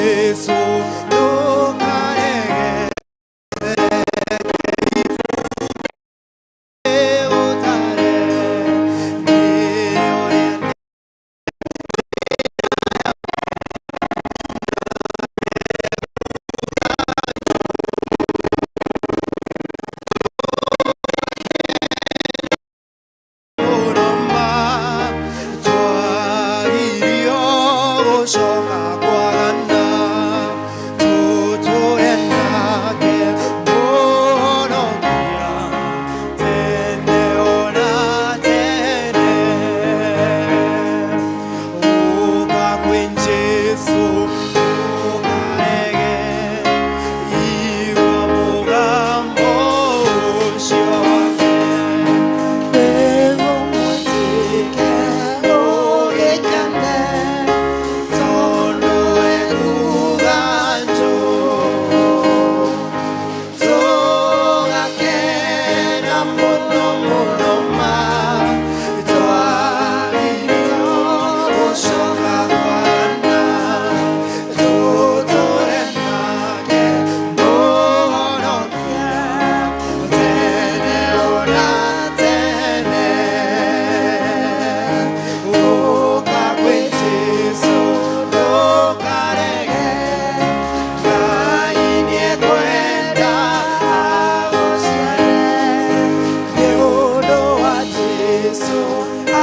Jesu ndũkarege ũtare nĩ ũrĩa mũno ma twagirio gũcoka kwagana tũtũre nake mũhonokia tene ona tene ũka kwĩ Jesũ ndũkarege igua mũgambo ũcio wake nĩguo mwĩtĩke ũgĩkene tondũ ekuga njũũ tũgakena mũno mũno ma twagirio gũcoka kwana tũtũre nake mũhonokia tene ona tene ũka kwĩ Jesũ ndũkarege Ngai nĩekwenda agũciare nĩ ũndũ wa Jesũ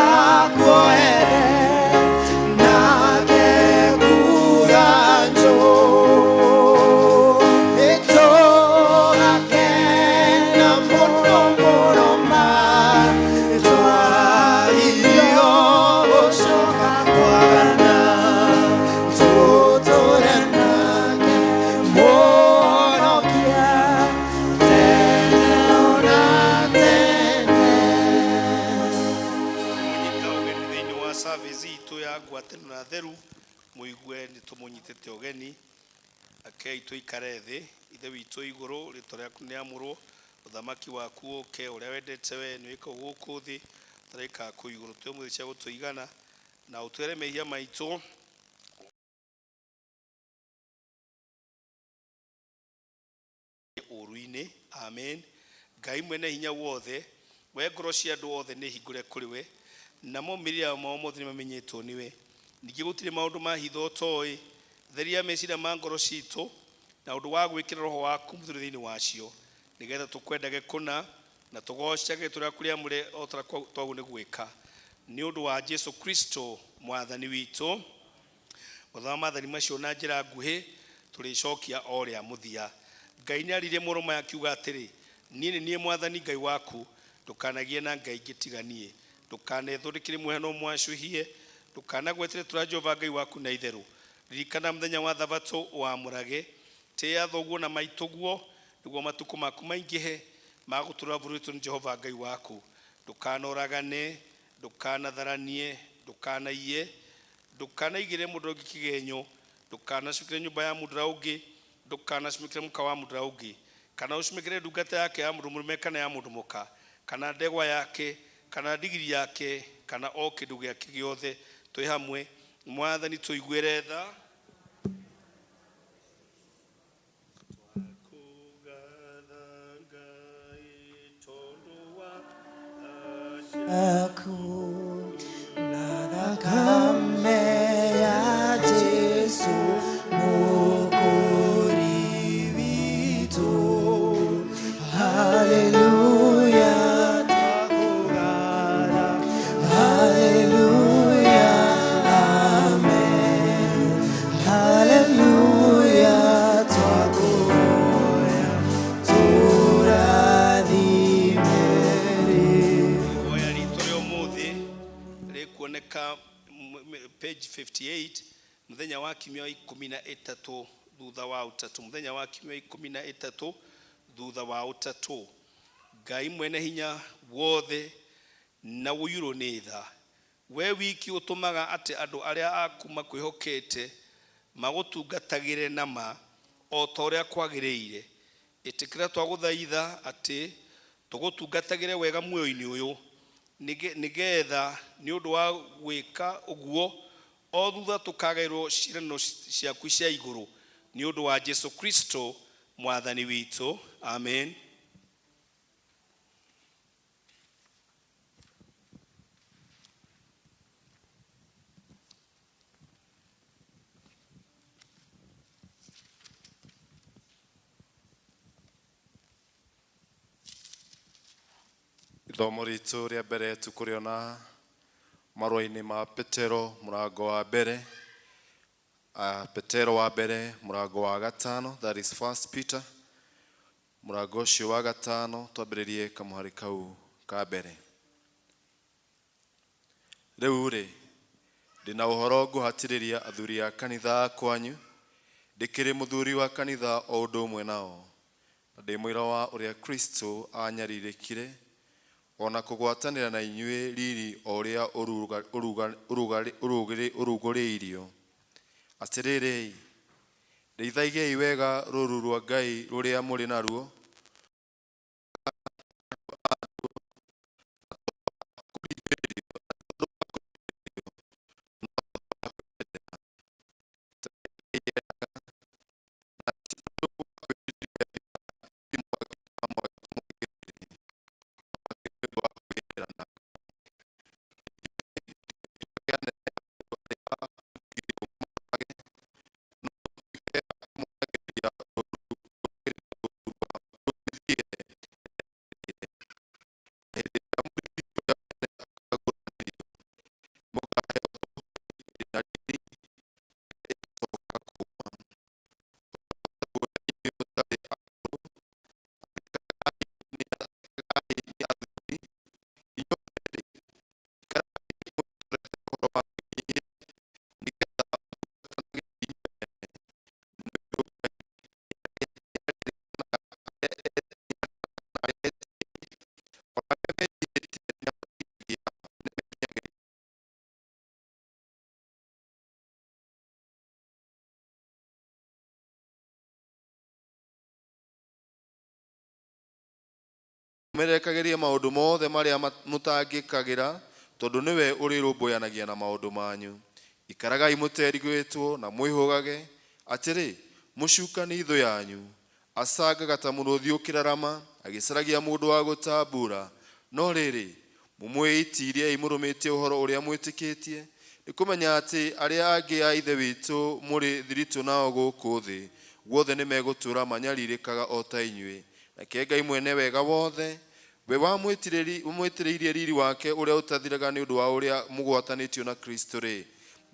akuohere nake kuga njũũ nĩtũgakena mũno mũno ma twagirio gũcoka kwagana tũtũre nake mũhonokia tene ona tene. Mũnyita ũgeni thĩinĩ wa service itũ ya ngwatanĩro na theru mũigue nĩ tũmũnyitĩte ũgeni akei tũikare thĩ. Ithe witũ igũrũ, rĩtwa rĩaku nĩ rĩamũrwo, ũthamaki waku ũke, ũrĩa wendete we nĩ wĩkagwo gũkũ thĩ ũtarĩkaga kũu igũrũ. Tũhe ũmũthĩ cia gũtũigana na ũtwĩre mehia maitũ ũũru-inĩ. Amen. Ngai mwene hinya wothe, we ngoro cia andũ othe nĩ hingũre kũrĩ we, namo mĩrĩra mao mothe nĩ mamenyetwo nĩwe. Ningĩ gũtirĩ maũndũ ma hitho ũtoĩ. Theria meciria ma ngoro citũ na ũndũ wa gwĩkĩra roho waku mũtheru thĩinĩ wacio, nĩgetha tũkwendage kũna na tũgoocage rĩĩtwa rĩaku rĩamũre o ta ũrĩa twagwo nĩ gwĩka. Nĩ ũndũ wa Jesu Kristo Mwathani witũ. Gũthoma maathani macio na njĩra nguhĩ tũrĩcokia o rĩa mũthia. Ngai nĩaririe mohoro maya akiuga atĩrĩ, Niĩ nĩ niĩ Mwathani Ngai waku, ndũkanagie na ngai ingĩ tiga niĩ. Ndũkanethondekere mũhianano mũacũhie, ndũkanagwete rĩĩtwa rĩa Jehova Ngai waku na itherũ. Ririkana mũthenya wa Thabatũ ũwamũrage, tĩĩa thoguo na maitũguo, nĩguo matukũ maku maingĩhe ma gũtũũra bũrũri ũrĩa ũheetwo nĩ Jehova Ngai waku. Ndũkanoragane, ndũkanatharanie, ndũkanaiye, Ndũkanaigĩrĩre mũndũ ũrĩa ũngĩ kĩgeenyo, ndũkanacumĩkĩre nyũmba ya mũndũ ũrĩa ũngĩ, ndũkanacumĩkĩre mũka wa mũndũ ũrĩa ũngĩ, kana ũcumĩkĩre ndungata yake ya mũndũ mũrũme kana ya mũndũ mũka, kana ndegwa yake, kana ndigiri yake, kana o kĩndũ gĩake gĩothe. Twĩ hamwe, Mwathani tũiguĩre tha. Twakũgatha Ngai tondũ wa tha Aku na thakame ya Jesu Mũkũũri witũ. Haleluya, twakũgatha. Haleluya, amen. Haleluya, twakũhoya tũrathime rĩu. Ihoya ritũ rĩa ũmũthĩ rĩkuoneka page 58, mũthenya wa kiumia wa 13 thutha wa ũtatũ, mũthenya wa kiumia wa 13 thutha wa ũtatũ. Ngai mwene hinya wothe na ũiyũrwo nĩ tha, Wee wiki ũtũmaga atĩ andũ arĩa aku makwĩhokete magũtungatagĩre na ma o ta ũrĩa kwagĩrĩire. Ĩtĩkĩra twagũthaitha atĩ tũgũtungatagĩre wega muoyo-inĩ ũyũ, nĩ getha nĩ ũndũ wa gwĩka ũguo O thutha tũkagaĩrwo ciĩranĩro ciaku cia igũrũ nĩ ũndũ wa Jesu Kristo mwathani witũ. Amen. Ithomo ritũ rĩa mbere tũkũrĩona marũa-inĩ ma Petero mũrango wa mbere, Petero wa mbere mũrango wa gatano, that is First Peter mũrango ũcio wa gatano, twambĩrĩrie kamũhari kau ka mbere. Rĩu rĩ, ndĩna ũhoro ngũhatĩrĩria athuri a kanitha a kwanyu, ndĩkĩrĩ mũthuri wa kanitha o ũndũ ũmwe nao, na ndĩ mũira wa ũrĩa Kristo anyarirĩkire, o na kũgwatanĩra na inyuĩ riri o ũrĩa ũrugũrĩirio. Atĩrĩrĩ, rĩithagiai wega rũũru rwa Ngai rũrĩa mũrĩ naruo, merekagĩrie maũndũ mothe marĩa mũtangĩkagĩra, tondũ nĩwe ũrĩrũmbũyanagia na maũndũ manyu. Ikaragai mũterigĩtwo na mwĩhũgage atĩrĩ, mũcukani thũ yanyu acangaga ta mũrũthi ũkĩrarama, agĩcaragia mũndũ wa gũtambura. No rĩrĩ, mũmwĩĩtiriei mũrũmĩtie ũhoro ũrĩa mwĩtĩkĩtie, nĩ kũmenya atĩ arĩa angĩ a Ithe witũ mũrĩ thiritũ nao gũkũ thĩ guothe nĩmegũtũũra manyarirĩkaga o ta inyuĩ. Nake Ngai mwene wega wothe, we wamwĩtĩrĩirie riri wake ũrĩa ũtathiraga nĩ ũndũ wa ũrĩa mũgwatanĩtio na Kristo rĩ,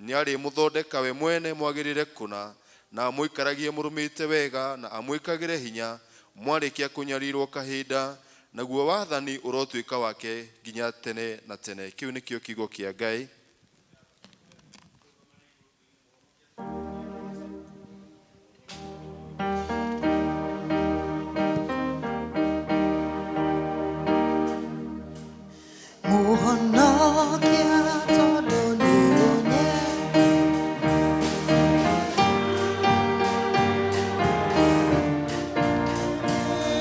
nĩarĩmũthondeka we mwene mwagĩrĩre kũna, na amũikaragie mũrũmĩte wega, na amwĩkagĩre hinya mwarĩkia kũnyarirwo kahinda, naguo wathani ũrotuĩka wake nginya tene na tene. Kĩu nĩkĩo kiugo kĩa Ngai. Mũhonokia tondũ nĩ ũnye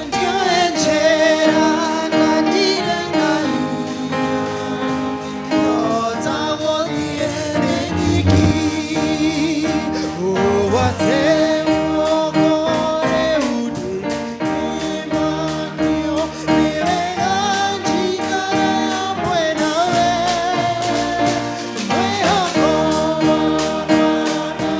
Ndiũĩ njĩra na ndirĩ na hinya, ndota gũthiĩ ndĩ nyiki. Ũgwate guoko rĩu ndĩmakio, nĩ wega njikare hamwe nawe. Mwĩhoko wakwa na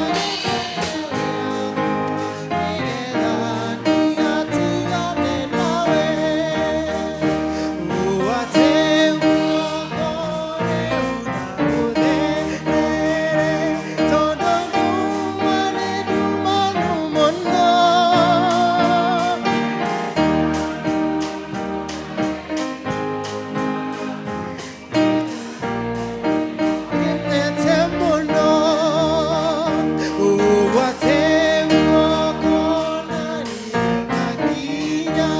nĩgetha ndigatigane nawe. Ũgwate guoko rĩu na ũtherere, tondũ nduma nĩ ndumanu mũno. Ngenete mũno, ũgwate guoko na niĩ ngakinya.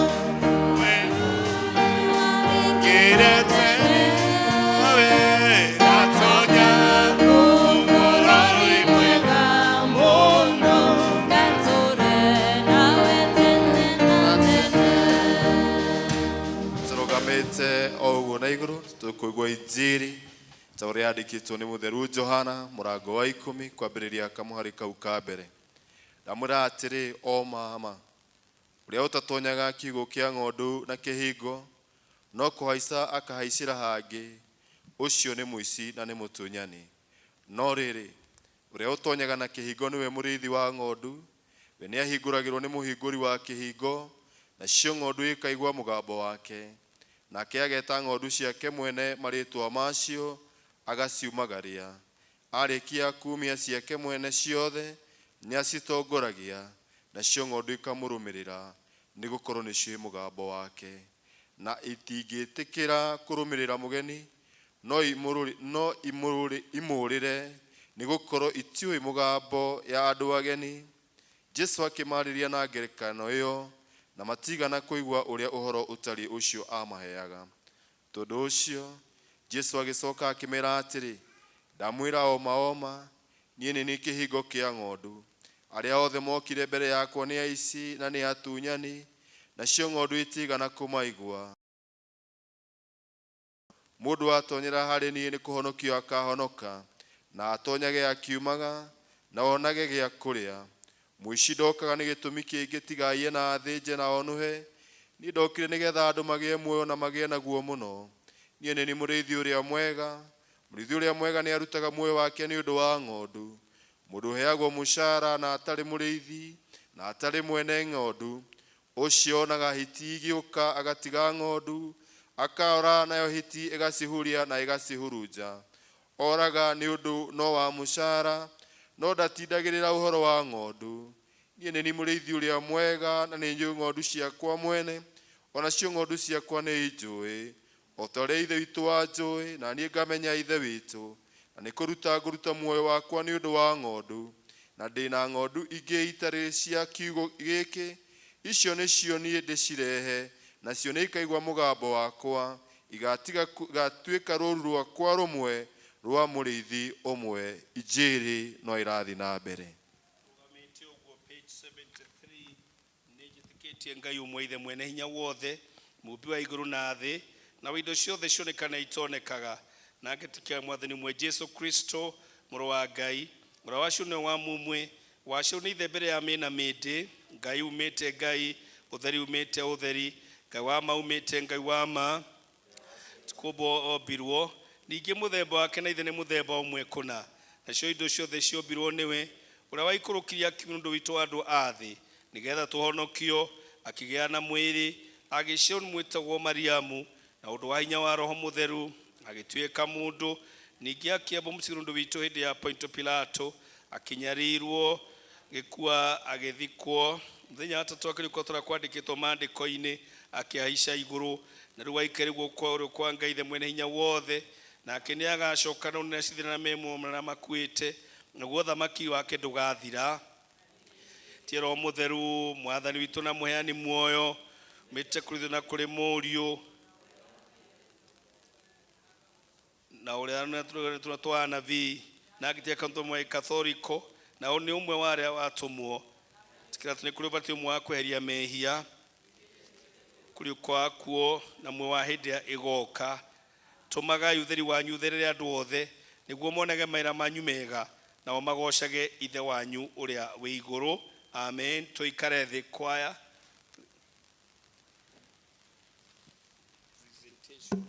Mũno. Tũrũgamĩte o ũguo na igũrũ tũkũigua injiri Ta ũrĩa yandĩkĩtwo nĩ mũtheru Johana mũrango wa 10 kwambĩrĩria kamũhari kau ka mbere. Ndamwĩra atĩrĩ o ma, ũrĩa ũtatonyaga kiugũ kĩa ng'ondu na kĩhingo, no kũhaica akahaicĩra hangĩ, ũcio nĩ mũici na nĩ mũtunyani. No rĩrĩ, ũrĩa ũtonyaga na kĩhingo nĩwe mũrĩithi wa ng'ondu. We nĩahingũragĩrwo nĩ mũhingũri wa kĩhingo, nacio ng'ondu ikaigua mũgambo wake. Nake ageta ng'ondu ciake mwene marĩĩtwa macio, agaciumagaria. Arĩkia kumia ciake mwene ciothe, nĩacitongoragia, nacio ng'ondu ikamũrũmĩrĩra, nĩgũkorwo nĩciũĩ mũgambo wake. Na itingĩtĩkĩra kũrũmĩrĩra mũgeni, no imũrĩre, nĩgũkorwo itiũĩ mũgambo ya andũ ageni. Jesu akĩmarĩria na ngerekano ĩyo, na matigana kũigua ũrĩa ũhoro ũtariĩ ũcio amaheaga. Tondũ ũcio Jesu agĩcoka akĩmera atĩrĩ, ndamwĩra o ma o ma, niĩ nĩ niĩ kĩhingo kĩa ng'ondu. Arĩa othe mokire mbere yakwa nĩ aici na nĩ atunyani, nacio ng'ondu itigana kũmaigua. Mũndũ atonyera harĩ niĩ nĩ kũhonokio akahonoka, na atonyage akiumaga, na onage gĩa kũrĩa. Mũici ndokaga nĩ gĩtũmi kĩngĩ tiga aiye na athĩnje na onũhe. Niĩ ndokire nĩgetha andũ magĩe muoyo na magĩe naguo mũno. Niĩ nĩ niĩ mũrĩithi ũrĩa mwega. Mũrĩithi ũrĩa mwega nĩarutaga muoyo wake nĩ ũndũ wa ng'ondu. Mũndũ ũheagwo mũcara na atarĩ mũrĩithi na atarĩ mwene ng'ondu, ũcio onaga hiti igĩũka agatiga ng'ondu, akaora, nayo hiti ĩgacihuria na ĩgacihurunja. Oraga nĩ ũndũ no wa mũcara, no ndatindagĩrĩra ũhoro wa ng'ondu. Niĩ nĩ niĩ mũrĩithi ũrĩa mwega, na nĩ njũĩ ng'ondu ciakwa mwene, o nacio ng'ondu ciakwa nĩ injũĩ, o ta ũrĩa Ithe witũ anjũĩ, na niĩ ngamenya Ithe witũ. Na nĩ kũruta ngũruta muoyo wakwa nĩ ũndũ wa ng'ondu. Na ndĩ na ng'ondu ingĩ itarĩ cia kiugũ gĩkĩ, icio nĩcio niĩ ndĩcirehe, nacio nĩ ikaigua mũgambo wakwa, igatuĩka rũũru rwakwa rũmwe rwa mũrĩithi ũmwe. Injiri no ĩrathiĩ na mbere. Rũgamĩte ũguo page 73. Nĩ njĩtĩkĩtie Ngai ũmwe, Ithe mwene hinya wothe, mũũmbi wa igũrũ na thĩ, na wa indo ciothe cionekaga na itonekaga, na ngetĩkia Mwathani ũmwe Jesu Kristo, mũrũ wa Ngai, ũrĩa waciarirwo nĩ wa mũmwe, waciarirwo nĩ Ithe mbere ya mĩena mĩndĩ, Ngai umĩte Ngai, ũtheri umĩte ũtheri, Ngai wa ma umĩte Ngai wa ma, kũmbwo ombirwo, ningĩ mũthemba wake na Ithe nĩ mũthemba ũmwe kũna. Nacio indo ciothe ciombirwo nĩwe, ũrĩa waikũrũkirie akiuma ũndũ witũ andũ a thĩ, nĩgetha tũhonokio, akĩgĩa na mwĩrĩ, agĩciarwo nĩ mwĩtagwo Mariamu, na ũndũ wa hinya wa Roho Mũtheru, agĩtuĩka mũndũ, ningĩ akĩambwo mũciĩ ũndũ witũ hĩndĩ ya Ponto Pilato, akĩnyarirwo, gĩkua, agĩthikwo, mũthenya wa tatũ akĩriũka ta ũrĩa kwandĩkĩtwo maandĩko-inĩ, akĩhaica igũrũ, na rĩu aikarĩ guoko kwa ũrĩo kwa Ngai Ithe mwene hinya wothe, nake nĩ agacoka na ũnene acithĩra na me muoyo na makuĩte, naguo ũthamaki wake ndũgathira. Tie Roho Mũtheru, Mwathani witũ na mũheani muoyo, mĩte kũrĩ Ithe na kũrĩ Mũriũ, na ũrĩa twa anabii, na ngĩtia kanitha ũmwe wa Katholiko, na nĩ ũmwe wa arĩa watũmwo. Tikira atĩ nĩ kũrĩ ũbatithio ũmwe wa kweheria mehia, kũriũka wakuo, na muoyo wa hĩndĩ ĩrĩa ĩgoka. Tũmagai ũtheri wanyu ũtherere andũ othe, nĩguo monage mawĩra manyu mega, nao magocage Ithe wanyu ũrĩa wĩ igũrũ. Amen. Tũikare thĩ kwaya. Presentation.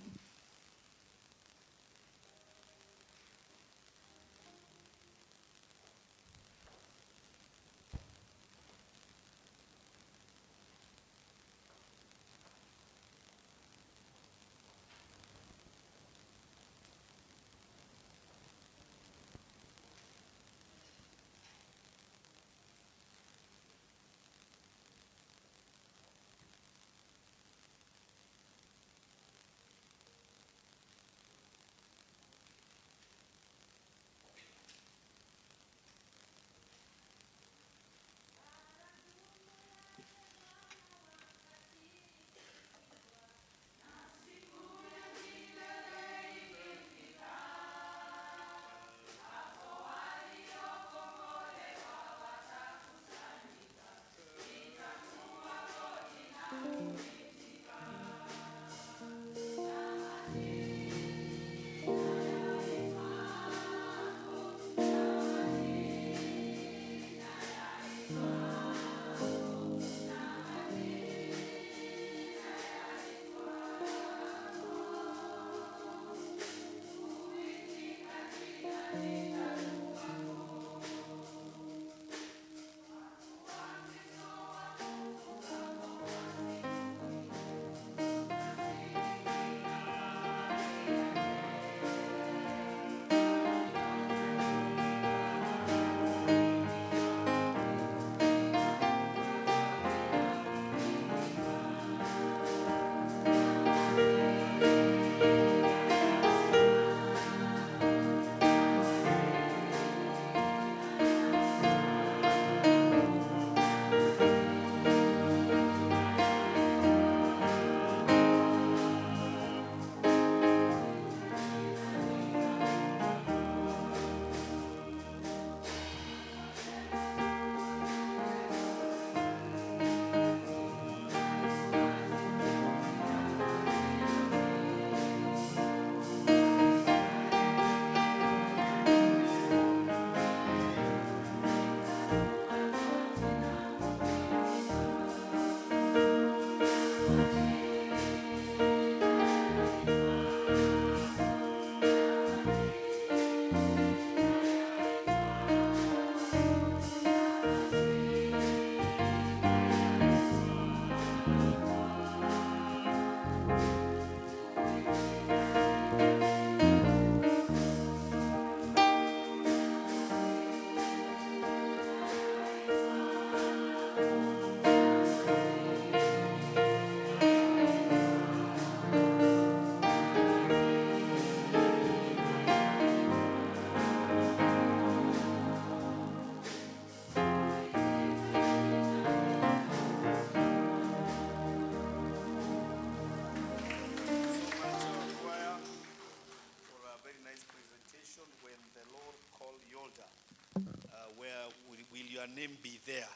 your name be there.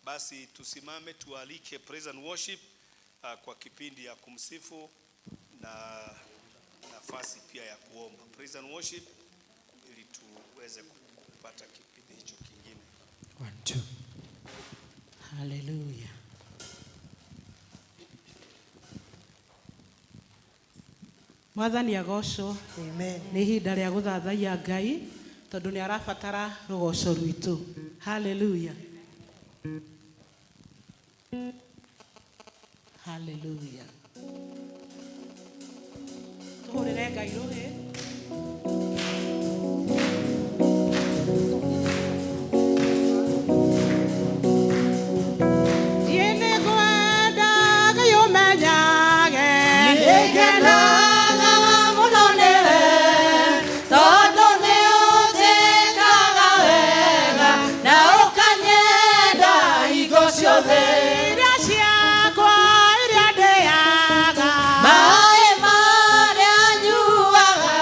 Basi tusimame tualike praise and worship kwa kipindi ya kumsifu na nafasi pia ya kuomba. Praise and worship ili tuweze kupata kipindi hicho kingine. One, two. Hallelujah. Mwathani agocwo. Amen. Nĩ ihinda rĩa gũthathaiya Ngai tondũ nĩ arabatara rũgoco rwitũ. Hallelujah. Hallelujah. Tũhũrĩre Ngai rũhĩ. Niĩ nĩngwenda Ngai ũmenyage. Nĩngenaga mũno nĩwe, tondũ nĩũnjĩkaga wega, na ũkanyenda hingo ciothe. Irio ciakwa iria ndĩaga. Maĩ marĩa nyuaga,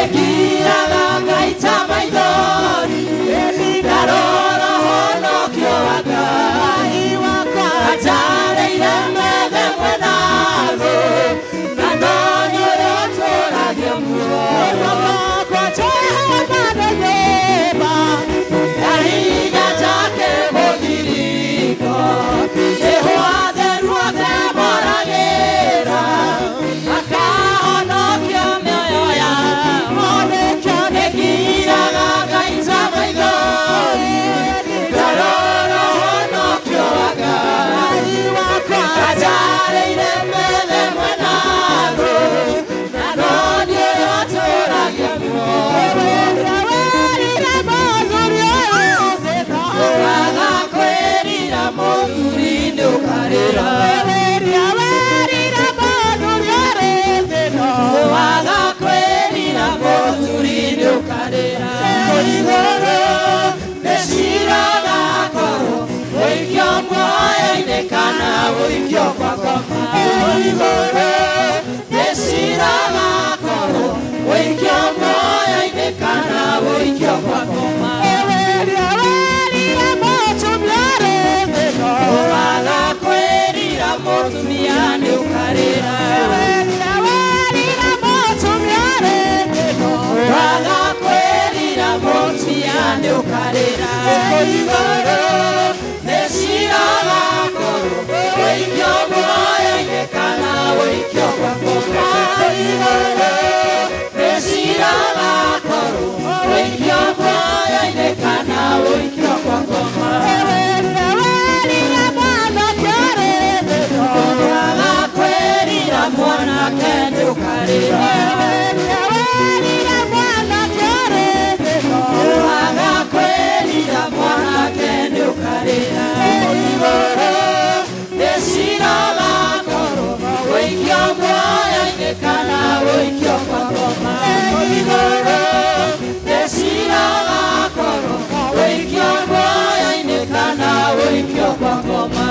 Nĩngiraga ngaita maithori ndarora ũhonokio wa Ngai wakwa anjarĩire methe mwena thũ na no nĩ ũrĩa ũtũũragia muoyo wakwa Jehova nĩ nyũmba ya hinya njake mũthiringo nĩho atheru othe moragĩra makahonokia mĩoyo yao nĩkĩo nĩngiraga ngaita maithori ndarora ũhonokio wa Ngai wakwa anjarĩire methe mwena thũ na no niĩ ũrĩa ũtũũragia muoyo waga kwĩrira mũthuri nĩ ũkarĩra waga kwĩrira mũthuri nĩ ũkarĩra igũrũ nĩ cira gakorwo ũikio muoyo-inĩ kana ũikio kwa ngoma igũrũ nĩ cira gakorwo ũikio muoyo-inĩ kana ũikio kwa ngoma waga kwĩrira mũtumia nĩ ũkarĩra waga kwĩrira mũtumia nĩ ũkarĩra igũrũ nĩ cira gakorwo ũikio muoyo-inĩ kana ũikio kwa ngoma igũrũ nĩ cira gakorwo ũikio muoyo-inĩ kana ũikio kwa ngoma waga kwĩrira mwanake nĩ ũkarĩra waga kwĩrira mwanake nĩ ũkarĩra igũrũ nĩ cira gakorwo ũikio muoyo-inĩ kana ũikio kwa ngoma igũrũ nĩ cira gakorwo ũikio muoyo-inĩ kana ũikio kwa ngoma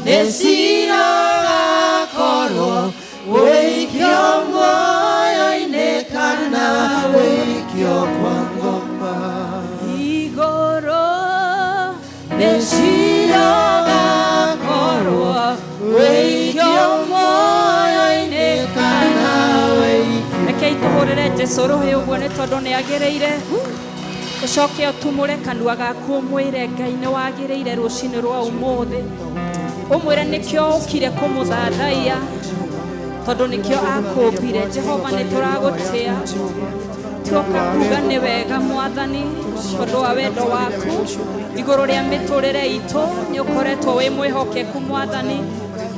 nĩ cira gakorwo ũikio muoyo-inĩ kana ũikio kwa ngoma igũrũ nĩ cira gakorwo ũikio muoyo-inĩ kana ũikio. Rekei tũhũrĩre Jesũ rũhĩ ũguo nĩ tondũ nĩ agĩrĩire. Ũcoke ũtumũre kanua gaku ũmwĩre Ngai nĩ wagĩrĩire rũcinĩ rwa ũmũthĩ. Ũmwĩre nĩkĩo ũkire kũmũthathaiya tondũ nĩkĩo akũmbire. Jehova nĩ tũragũtĩa, tuoka kuga nĩ wega Mwathani tondũ wa wendo waku igũrũ rĩa mĩtũrĩre itũ. Nĩ ũkoretwo wĩ mwĩhokeku Mwathani,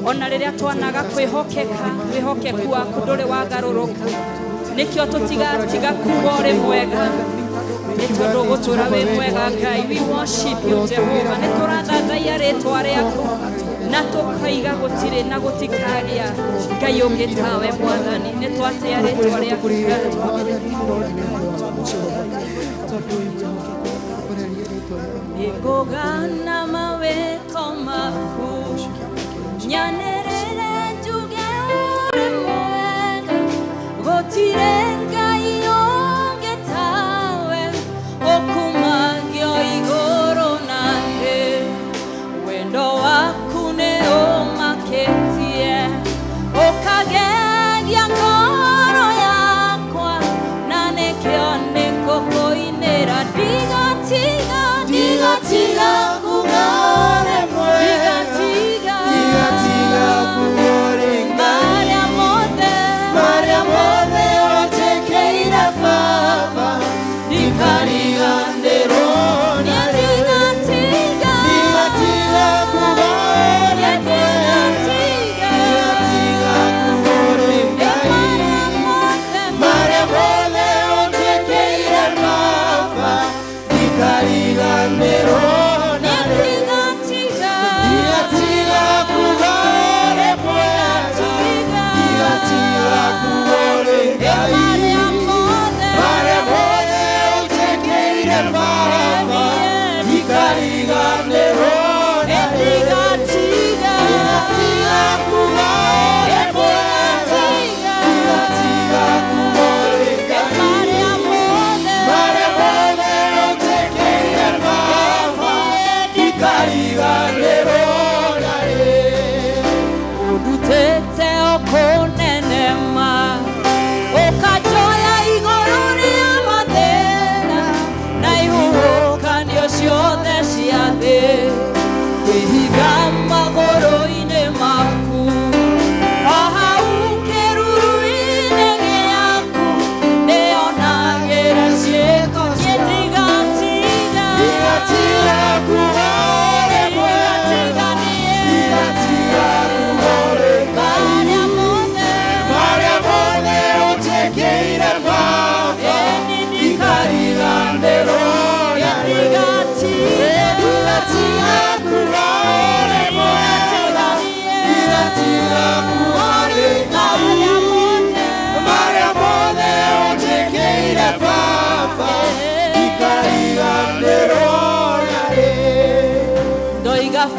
ona rĩrĩa twanaga kwĩhokeka, wĩhokeku waku ndũrĩ wagarũrũka. Nĩkĩo tũtigatiga kuga ũrĩ mwega nĩ tondũ gũtũra wĩ mwega Ngai. We worship you Jehova, nĩ tũrathathaiya rĩtwa rĩaku na tũkaiga gũtirĩ na gũtikagĩa Ngai ũngĩ tawe Mwathani. Nĩ twatĩa rĩtwa rĩaku Ngai. Nĩngũgana mawĩko maku nyanĩrĩre njuge ũrĩ mwega gũtirĩ Ngai ũngĩ tawe ũkumagio igũrũ na thĩ. Wendo waku nĩ ũmakĩtie ũkagegia ngoro yakwa na nĩkĩo nĩngũkũinĩra ndigatiga Ndigatiga kuga ũrĩ mwega ndigatiga Ndigatiga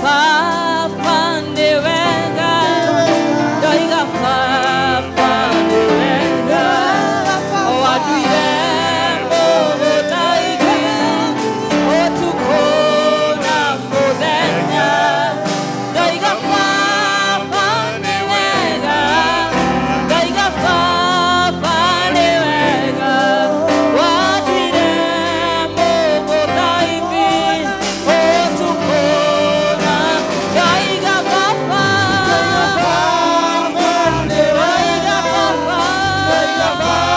Baba nĩ wega, ndoiga Baba nĩ wega, wanduire mũgũnda-inĩ ũtukũ na mũthenya. Ndoiga Baba nĩ wega, ndoiga Baba nĩ wega, wanduire mũgũnda-inĩ ũtukũ na. Ndoiga Baba, ndoiga Baba, wanduire we Ndoiga Baba,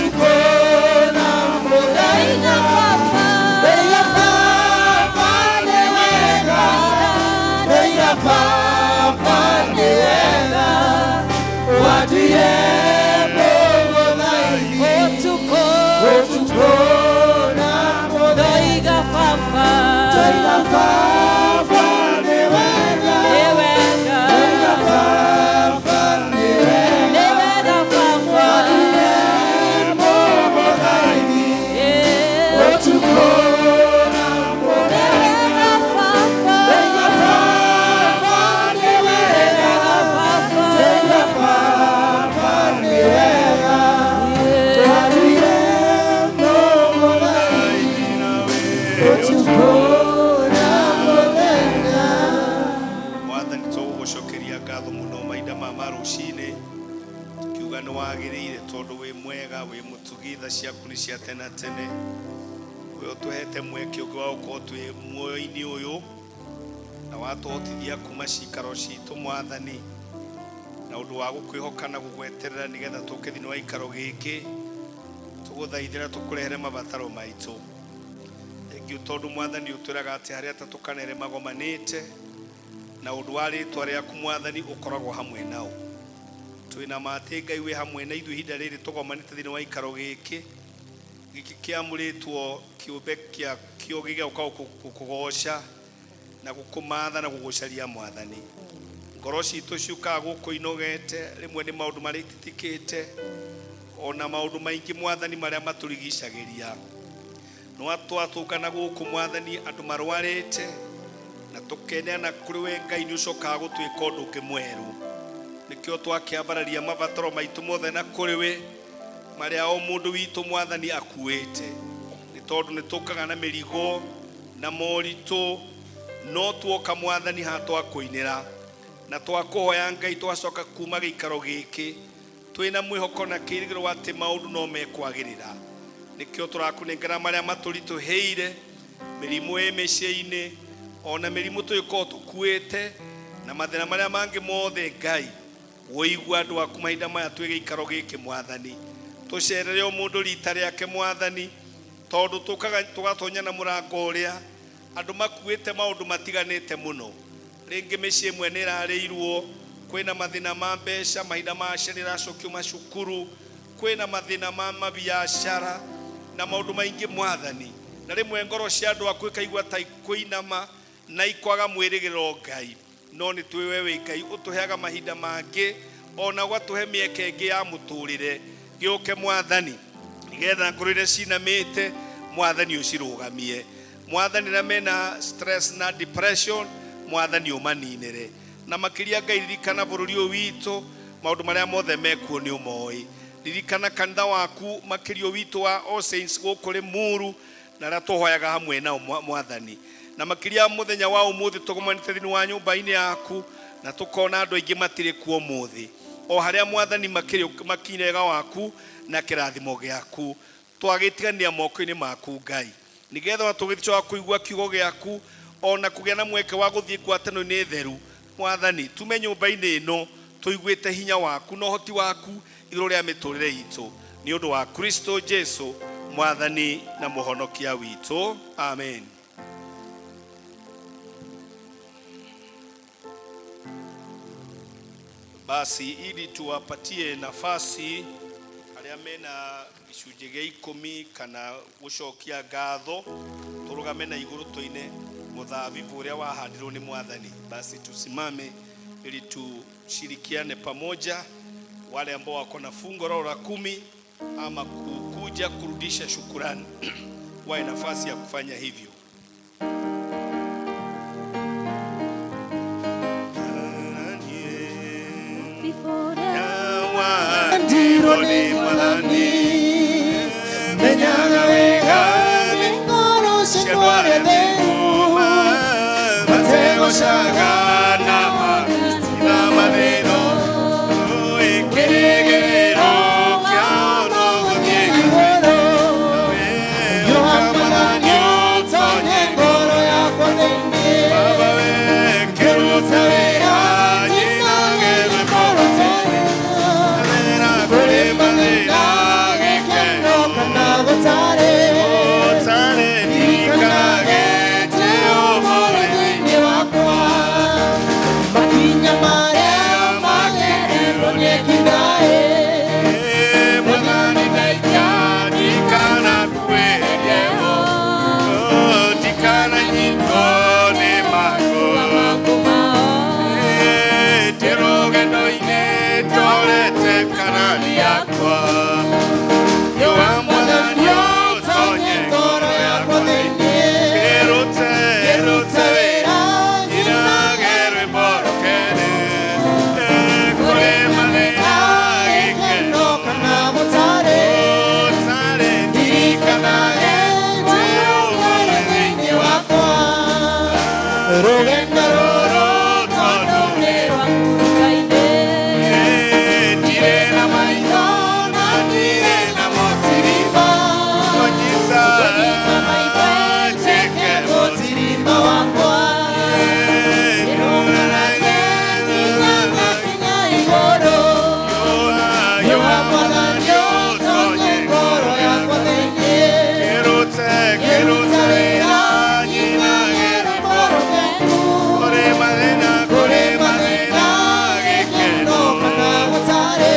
ũtukũ ndoiga Baba nĩ wega, nĩ wega Baba, nĩ wega Baba, nĩ wega Baba, Mwathani, tũgũgũcokeria ngatho mũno mahinda ma rũcinĩ, tukiuga nĩ wagĩrĩire tondũ wĩ mwega, wĩ mũtugi, tha ciaku nĩ cia tene na tene. We ũtũhete mweke ũngĩ wa gũkorwo twĩ muoyo-inĩ ũyũ na watũhotithia kuma cikaro citũ, Mwathani, na ũndũ wa gũkwĩhoka na gũgweterera nĩgetha tũke thĩinĩ wa ikaro gĩkĩ tũgũthaithĩra tũkũrehere mabataro maitũ. Thengiũ tondũ, Mwathani, ũtwĩraga atĩ harĩa atatũ kana erĩ magomanĩte na ũndũ wa rĩtwa rĩaku, Mwathani, ũkoragwo hamwe nao. Twĩna ma atĩ Ngai wĩ hamwe na ithuĩ ihinda rĩrĩ tũgomanĩte thĩinĩ wa ikaro gĩkĩ gĩkĩ kĩamũrĩtwo kĩũmbe kĩa kĩo gĩgĩũka gũkũgoca na gũkũmatha na gũgũcaria. Mwathani, ngoro citũ ciũkaga gũkũ inogete rĩmwe nĩ maũndũ marĩa ititikĩte ona maũndũ maingĩ, Mwathani, marĩa matũrigicagĩria. No twatũngana gũkũ, Mwathani, andũ marwarĩte na tũkeneana kũrĩ we, Ngai, nĩ ũcokaga gũtuĩka ũndũ ũngĩ mwerũ. Nĩkĩo twakĩambararia mabataro maitũ mothe na kũrĩ we, marĩa o mũndũ witũ, Mwathani, akuĩte, nĩ tondũ nĩ tũkaga na mĩrigo na moritũ. No tuoka, Mwathani, ha twakũinĩra na twakũhoya, Ngai, twacoka kuma gĩikaro gĩkĩ twĩna mwĩhoko na kĩĩrĩgĩrĩro atĩ maũndũ no mekwagĩrĩra. Nĩkĩo tũrakũnengera marĩa matũritũhĩire, mĩrimũ ĩ mĩciĩ-inĩ, ona mĩrimũ tũgĩkorwo tũkuĩte na mathĩna marĩa mangĩ mothe. Ngai, wũigua andũ aku mahinda maya twĩ gĩikaro gĩkĩ. Mwathani, tũcerere o mũndũ rita rĩake, Mwathani, tondũ tũkaga tũgatonya na mũrango ũrĩa andũ makuĩte maũndũ matiganĩte mũno. Rĩngĩ mĩciĩ ĩmwe nĩ ĩrarĩirwo, kwĩna mathĩna ma mbeca, mahinda ma ciana iracokio macukuru, kwĩna mathĩna ma mabiacara na maũndũ maingĩ, Mwathani, na rĩmwe ngoro cia andũ aku ikaigua ta ikũinama na ikwaga mwĩrĩgĩrĩro. Ngai, no nĩ twĩ we wĩ Ngai ũtũheaga mahinda mangĩ ona ũgatũhe mĩeke ĩngĩ ya mũtũrĩre. Gĩũke, Mwathani, nĩgetha ngoro iria cinamĩte, Mwathani, ũcirũgamie. Mwathani, na mena stress na depression, Mwathani, ũmaninĩre. Na makĩria, Ngai, ririkana bũrũri ũyũ witũ, maũndũ marĩa mothe mekuo nĩ ũmoĩ. Ririkana kanitha waku, makĩria witũ wa All Saints gũkũ Limuru na arĩa tũhoyaga hamwe nao, Mwathani, na makĩria mũthenya wa ũmũthĩ tũgomanĩte thĩinĩ wa nyũmba-inĩ yaku na tũkona andũ aingĩ matirĩ kuo ũmũthĩ. O harĩa, Mwathani, makĩrĩ makinyĩre wega waku na kĩrathimo gĩaku, twagĩtigania moko-inĩ maku, Ngai, nĩgetha ona tũgĩcoka kũigua kiugo gĩaku ona kũgĩa na mweke wa gũthiĩ ngwatanĩro-inĩ theru, Mwathani, tume nyũmba-inĩ ĩno tũiguĩte hinya waku na ũhoti waku igũrũ rĩa mĩtũrĩre itũ, nĩ ũndũ wa Kristo Jesu, Mwathani na Mũhonokia witũ, amen. Basi ili tuwapatie nafasi arĩa mena gĩcunjĩ gĩa 10 kana gũcokia ngatho, tũrũgame na igũrũ tũine mũthabibũ ũrĩa wahandirwo nĩ Mwathani. Basi tusimame ili tushirikiane pamoja, wale ambao wako na fungu lao la 10. ama kuja kurudisha shukurani, wawe nafasi ya kufanya hivyo. Ndiro nĩ Mwathani, menyaga wega nĩ ngoro cia arĩa atheru, Mategocaga na mathĩna, kĩrĩgĩrĩro kĩao no gũthiĩ igũrũ. Ũka Mwathani Ũtonye ngoro yakwa thĩinĩ. Baba we kĩrute wĩra nyinage rwĩmbo wĩra kũrĩ mathĩna gĩkeno Kana gũtarĩ. Ũtarĩ ndirikanage Jehova Ũrĩ thĩinĩ wakwa. Makinya marĩa magererwo nĩekinaĩ. Mwathani ndeithia ndikanakuĩrie ndikananyitwo nĩ mangũ ndĩ rũgendo-inĩ ndorete karani yakwa Yũa Mwathani ũtonye Ngoro yakwa thĩinĩ. Kĩrute rute wĩra nyinage rwĩmbo rũkene kũrĩ mathĩna gĩkeno Gĩkeno kana gũtarĩ. Ũtarĩ ndirikanage Jehova Ũrĩ thĩinĩ wakwa. Rũgendo rũrũ tondũ nĩ ndirĩ na maitho na ndirĩ na motirima Kũnyita njĩke mũtirima wakwa. Nginya igũrũ. Yũa Mwathani ũtonye Ngoro yakwa thĩinĩ. Kĩrute kĩrute wĩra nyinage Rwĩmbo rũkenu. kũrĩ mathĩna kũrĩ mathĩna gĩkeno Kana gũtarĩ.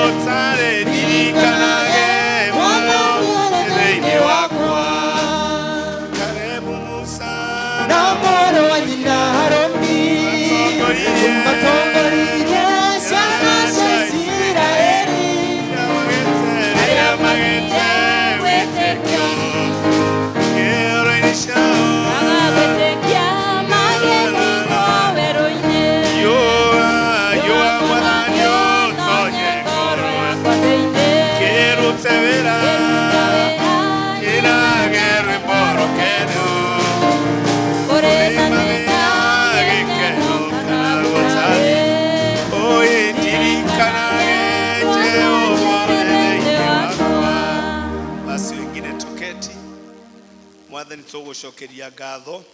Ũtarĩ ndirikanage Mwathani arĩ thĩinĩ wakwa Kalebu Musa Na mũrũ wa nyina Harũni. Matongoririe. Matongoririe ciana cia Isiraeli. Arĩa magĩte wĩtĩkio ngero-inĩ ciao Yũa yũa Mwathani ũtonye ngoro yakwa kĩrute wĩra nyinage rwĩmbo rũkenu kũrĩ mathĩna gĩkeno kana gũtarĩ Oi ndirikanage Jehova ũrĩ thĩinĩ wakwa. Basi wengine tuketi. Mwathani tũgũcokeria ngatho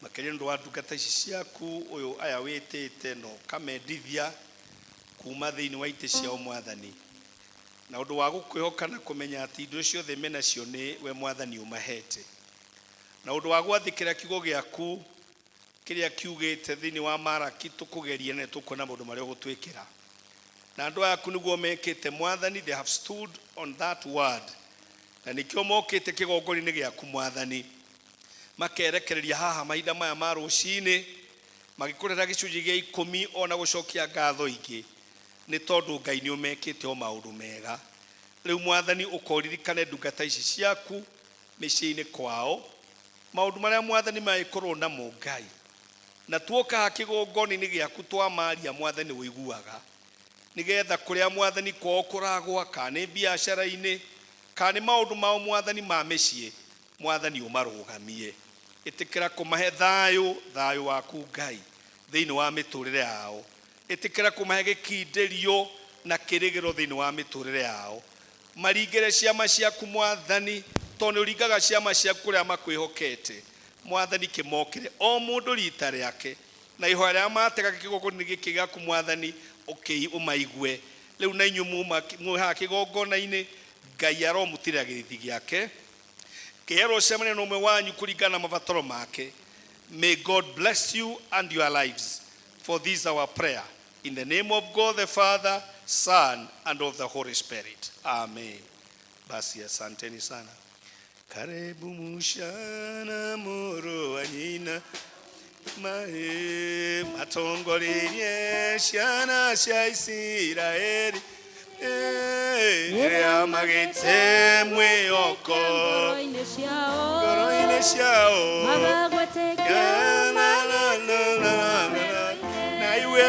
makĩria nĩ ũndũ wa ndungata ici ciaku ũyũ aya wĩtĩte na ũkamendithia kuma thĩinĩ wa itĩ ciao Mwathani, na ũndũ wa gũkwĩhoka na kũmenya atĩ indo ciothe menacio nĩ we Mwathani ũmahete, na ũndũ wa gwathĩkĩra kiugo gĩaku kĩrĩa kiugĩte thĩinĩ wa Maraki tũkũgerie na tũkuona maũndũ marĩa ũgũtwĩkĩra na andũ aya aku nĩguo mekĩte Mwathani. They have stood on that word, na nĩkĩo mokĩte kĩgongona-inĩ gĩaku Mwathani, makerekereria haha mahinda maya ma rũcinĩ magĩkũrera gĩcunjĩ gĩa 10 ona gũcokia ngatho ingĩ, nĩ tondũ Ngai nĩ ũmekĩte o maũndũ mega. Rĩu Mwathani ũkoririkane ndungata ici ciaku mĩciĩ-inĩ kwao, maũndũ marĩa Mwathani magĩkorwo namo Ngai, na tuoka haha kĩgongona-inĩ gĩaku twamaria Mwathani ũiguaga, nĩgetha kũrĩa Mwathani kwao kũragwa, kana nĩ biacara-inĩ, kana nĩ maũndũ mao Mwathani ma mĩciĩ, Mwathani ũmarũgamie. Ĩtĩkĩra kũmahe thayũ, thayũ waku Ngai thĩinĩ wa mĩtũrĩre yao. Ĩtĩkĩra kũmahe gĩkindĩrio na kĩrĩgĩro thĩinĩ wa mĩtũrĩre yao. Maringĩre ciama ciaku Mwathani, tondũ nĩ ũringaga ciama ciaku kũrĩa makwĩhokete. Mwathani kĩmokĩre o mũndũ rita rĩake, na ihoya rĩrĩa matega kĩgongona-inĩ gĩkĩ gĩaku Mwathani ũkĩ ũmaigue. Rĩu na inyuĩ muma mwĩ haha kĩgongona-inĩ, Ngai aromũtirĩra gĩthithi gĩake kĩerwo cemania na ũmwe wanyu kũringana na mabataro make. May God bless you and your lives, for this is our prayer in the name of God the Father, Son and of the Holy Spirit. Amen. Basi asanteni sana. Karibu mushana mũrũ wa nyina mahe matongoririe ciana cia Isiraeli. Rĩrĩa magĩte mwĩhoko ngoro-inĩ ciao ngoro-inĩ ciao magagwetĩkia Na, na, na, na, na, na. Na iwe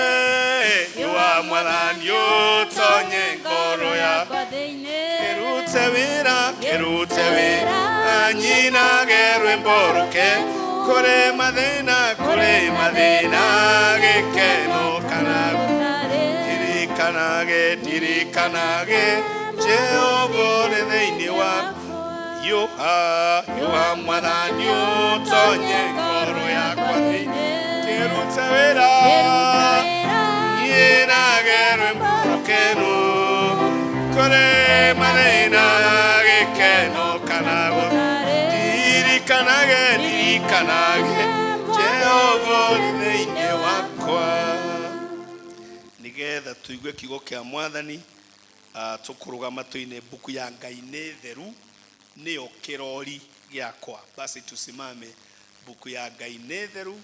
wa mwathani ũtonye ngoro yakwa thĩinĩ kĩrute wĩra kĩrute wĩra nyinage rwĩmbo rũke kũrĩ mathĩna kũrĩ mathĩna gĩkeno kana ndirikanage ndirikanage Jehova ũrĩ thĩinĩ wa yuha yuha mwathani ũtonye ngoro yakwa thĩinĩ kĩrute wĩra nyinage rwĩmbo rũkenu kũrĩ mathĩna gĩkeno kana ndirikanage ndirikanage Jehova ũrĩ thĩinĩ wakwa nigetha tuigue kiugo kĩa mwathani tũkũrũgama tũine mbuku ya Ngai nĩ theru nĩyo kĩrori gĩakwa. Basi tusimame, mbuku ya Ngai nĩ theru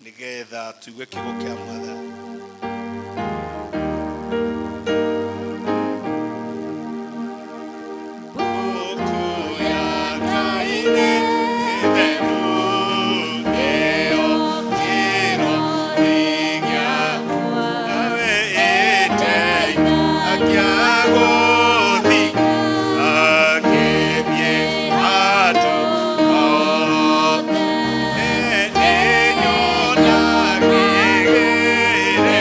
nigetha tuigue kiugo kĩa mwathani. Mbuku ya Ngai nĩ theru nĩyo kĩrori gĩakwa. Nawe ĩteithagia gũthiĩ agĩthiĩ handũ hothe. Ĩnyonagĩrĩre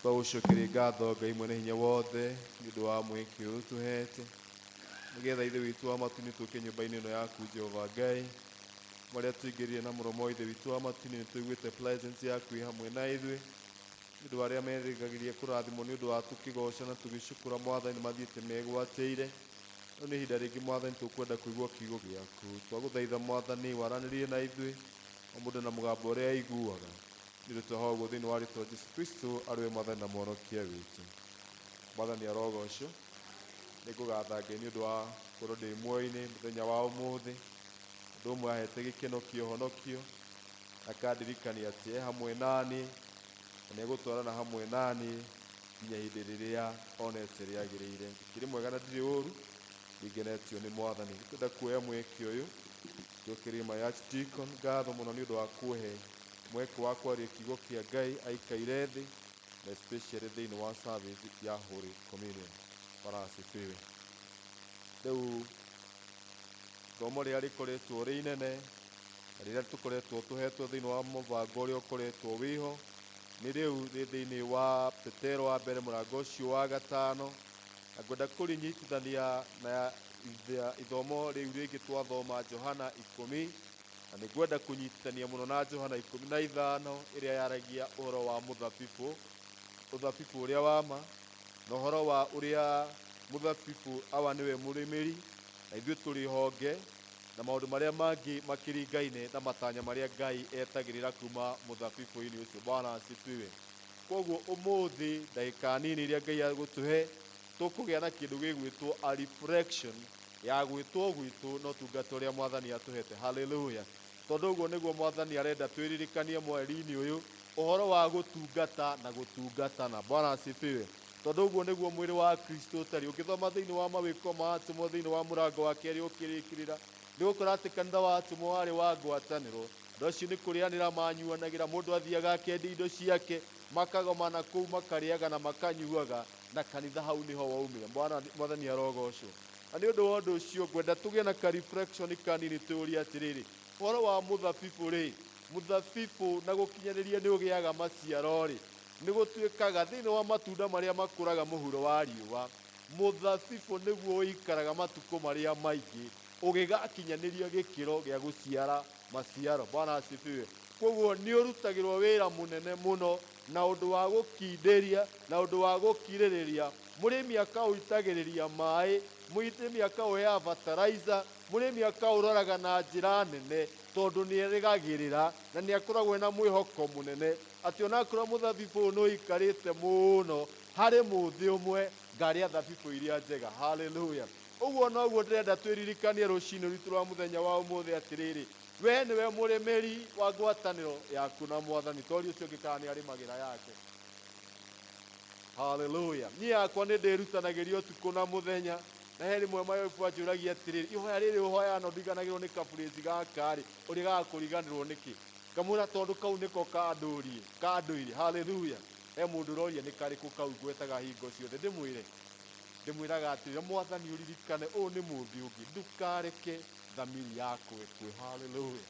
Twagũcokeria ngatho Ngai mwene hinya wothe nĩ ũndũ wa mweke ũyũ tũhete nĩgetha ithe witũ wa matu-inĩ tũke nyũmba-inĩ ĩno yaku Jehova Ngai marĩa tũingĩrire na mũromo wa ithe witũ wa matu-inĩ nĩ tũiguĩte presence yaku ĩ hamwe na ithuĩ nĩ ũndũ wa arĩa merĩgagĩria kũrathimwo nĩ ũndũ wa tũkĩgoca na tũgĩcukũra mwathani mathiĩte megwatĩire rĩu nĩ ihinda rĩngĩ mwathani tũkwenda kũigua kiugo gĩaku twagũthaitha mwathani waranĩrie na ithuĩ o mũndũ na mũgambo ũrĩa aiguaga nĩ ũndũ twahoya ũguo thĩinĩ wa rĩtwa Jesu Kristo arĩ we mwathani na mũhonokia witũ. Mwathani arogocwo. Nĩ ngũgatha Ngai nĩ ũndũ wa gũkorwo ndĩ muoyo-inĩ mũthenya wa ũmũthĩ ũndũ ũmwe ahete gĩkeno kĩa ũhonokio akandirikania atĩ e hamwe nani na nĩegũtwarana hamwe nani nginya ihinda rĩrĩa onete rĩagĩrĩire. Ndikĩrĩ mwega na ndirĩ ũru ndingenetio nĩ mwathani. Ngwenda kuoya mweke ũyũ njokerie my archdeacon ngatho mũno nĩ ũndũ wa kũhe mweke wa kwaria kiugo kĩa Ngai aikaire thĩ na especially thĩinĩ wa service ya Holy Communion. Bwana asifiwe. Rĩu ithomo rĩrĩa rĩkoretwo rĩ inene na rĩrĩa tũkoretwo tũhetwo thĩinĩ wa mũbango ũrĩa ũkoretwo wĩho Nĩ rĩu rĩ thĩinĩ wa Petero wa mbere mũrango ũcio wa gatano, na ngwenda kũrĩnyitithania na ithomo rĩu rĩngĩ twathoma Johana 10, na nĩ ngwenda kũnyitithania mũno na Johana 15 ĩrĩa yaragia ũhoro wa mũthabibũ, ũthabibũ ũrĩa wa ma, na ũhoro wa ũrĩa mũthabibũ awa nĩwe mũrĩmĩri, na ithuĩ tũrĩ honge, na maũndũ marĩa mangĩ makĩringaine na matanya marĩa Ngai etagĩrĩra kuma mũthabibũ-inĩ ũcio. Bwana asifiwe. Koguo ũmũthĩ ndagĩka nini iria Ngai agũtũhe, tũkũgĩa na kĩndũ gĩgwĩtwo a reflection ya gwĩtwo gwitũ na ũtungata ũrĩa Mwathani atũhete. Haleluya. Tondũ ũguo nĩguo Mwathani arenda twĩririkanie mweri-inĩ ũyũ, ũhoro wa gũtungata na gũtungatana. Bwana asifiwe. Tondũ ũguo nĩguo mwĩrĩ wa Kristo ũtariĩ. Ũngĩthoma thĩinĩ wa mawĩko ma atũmwo thĩinĩ wa mũrango wa kerĩ ũkĩrĩkĩrĩra, nĩ ũgũkora atĩ kanitha wa atũmwo warĩ wa ngwatanĩro. Andũ acio nĩ kũrĩanĩra manyuanagĩra, mũndũ athiaga akendia indo ciake, makagomana kũu makarĩaga na makanyuaga, na kanitha hau nĩho waumire. Mwathani arogocwo. Na nĩ ũndũ wa ũndũ ũcio ngwenda tũgĩe na ka reflection kanini tũrie atĩrĩrĩ, ũhoro wa mũthabibũ rĩ, mũthabibũ na gũkinyanĩria nĩ ũgĩaga maciaro rĩ, nĩ gũtuĩkaga thĩinĩ wa matunda marĩa makũraga mũhuro wa riũa, mũthabibũ nĩguo ũikaraga matukũ marĩa maingĩ ũgĩgakinyanĩria gĩkĩro gĩa gũciara maciaro. Bwana asifiwe. Koguo nĩ ũrutagĩrwo wĩra mũnene mũno na ũndũ wa gũkindĩria na ũndũ wa gũkirĩrĩria. Mũrĩmi akaũitagĩrĩria maĩ, mũrĩmi akaũheaga fertilizer, mũrĩmi akaũroraga na njĩra nene, tondũ nĩ erĩgagĩrĩra na nĩ akoragwo ena mwĩhoko mũnene atĩ onakorwo mũthabibũ ũyũ nĩ ũikarĩte mũno, harĩ mũthĩ ũmwe ngarĩa thabibũ iria njega. Haleluya. Ũguo noguo ndĩrenda twĩririkanie rũcinĩ rwitũ rwa mũthenya wa ũmũthĩ atĩrĩrĩ, we nĩwe mũrĩmĩri wa ngwatanĩro yaku na Mwathani, tori ũcio ũngĩ kana nĩ arĩmagĩra yake. Haleluya. Niĩ yakwa nĩ ndĩrutanagĩria ũtukũ na mũthenya, na he rĩmwe mayobu anjũragia atĩrĩrĩ, ihoya rĩrĩ ũhoyaga na ũriganagĩrwo nĩ kaburĩci gaka rĩ, ũrĩgaga kũriganĩrwo nĩkĩ? Ngamwĩra tondũ kau nĩko kandũrie, kandũire. Haleluya. He mũndũ ũroria nĩ karĩkũ kau ngwetaga hingo ciothe, ndĩmwĩre, ndĩmwĩraga atĩrĩrĩ, Mwathani ũririkane ũyũ nĩ mũthĩ ũngĩ, ndũkareke thamiri yaku ĩkue. Haleluya.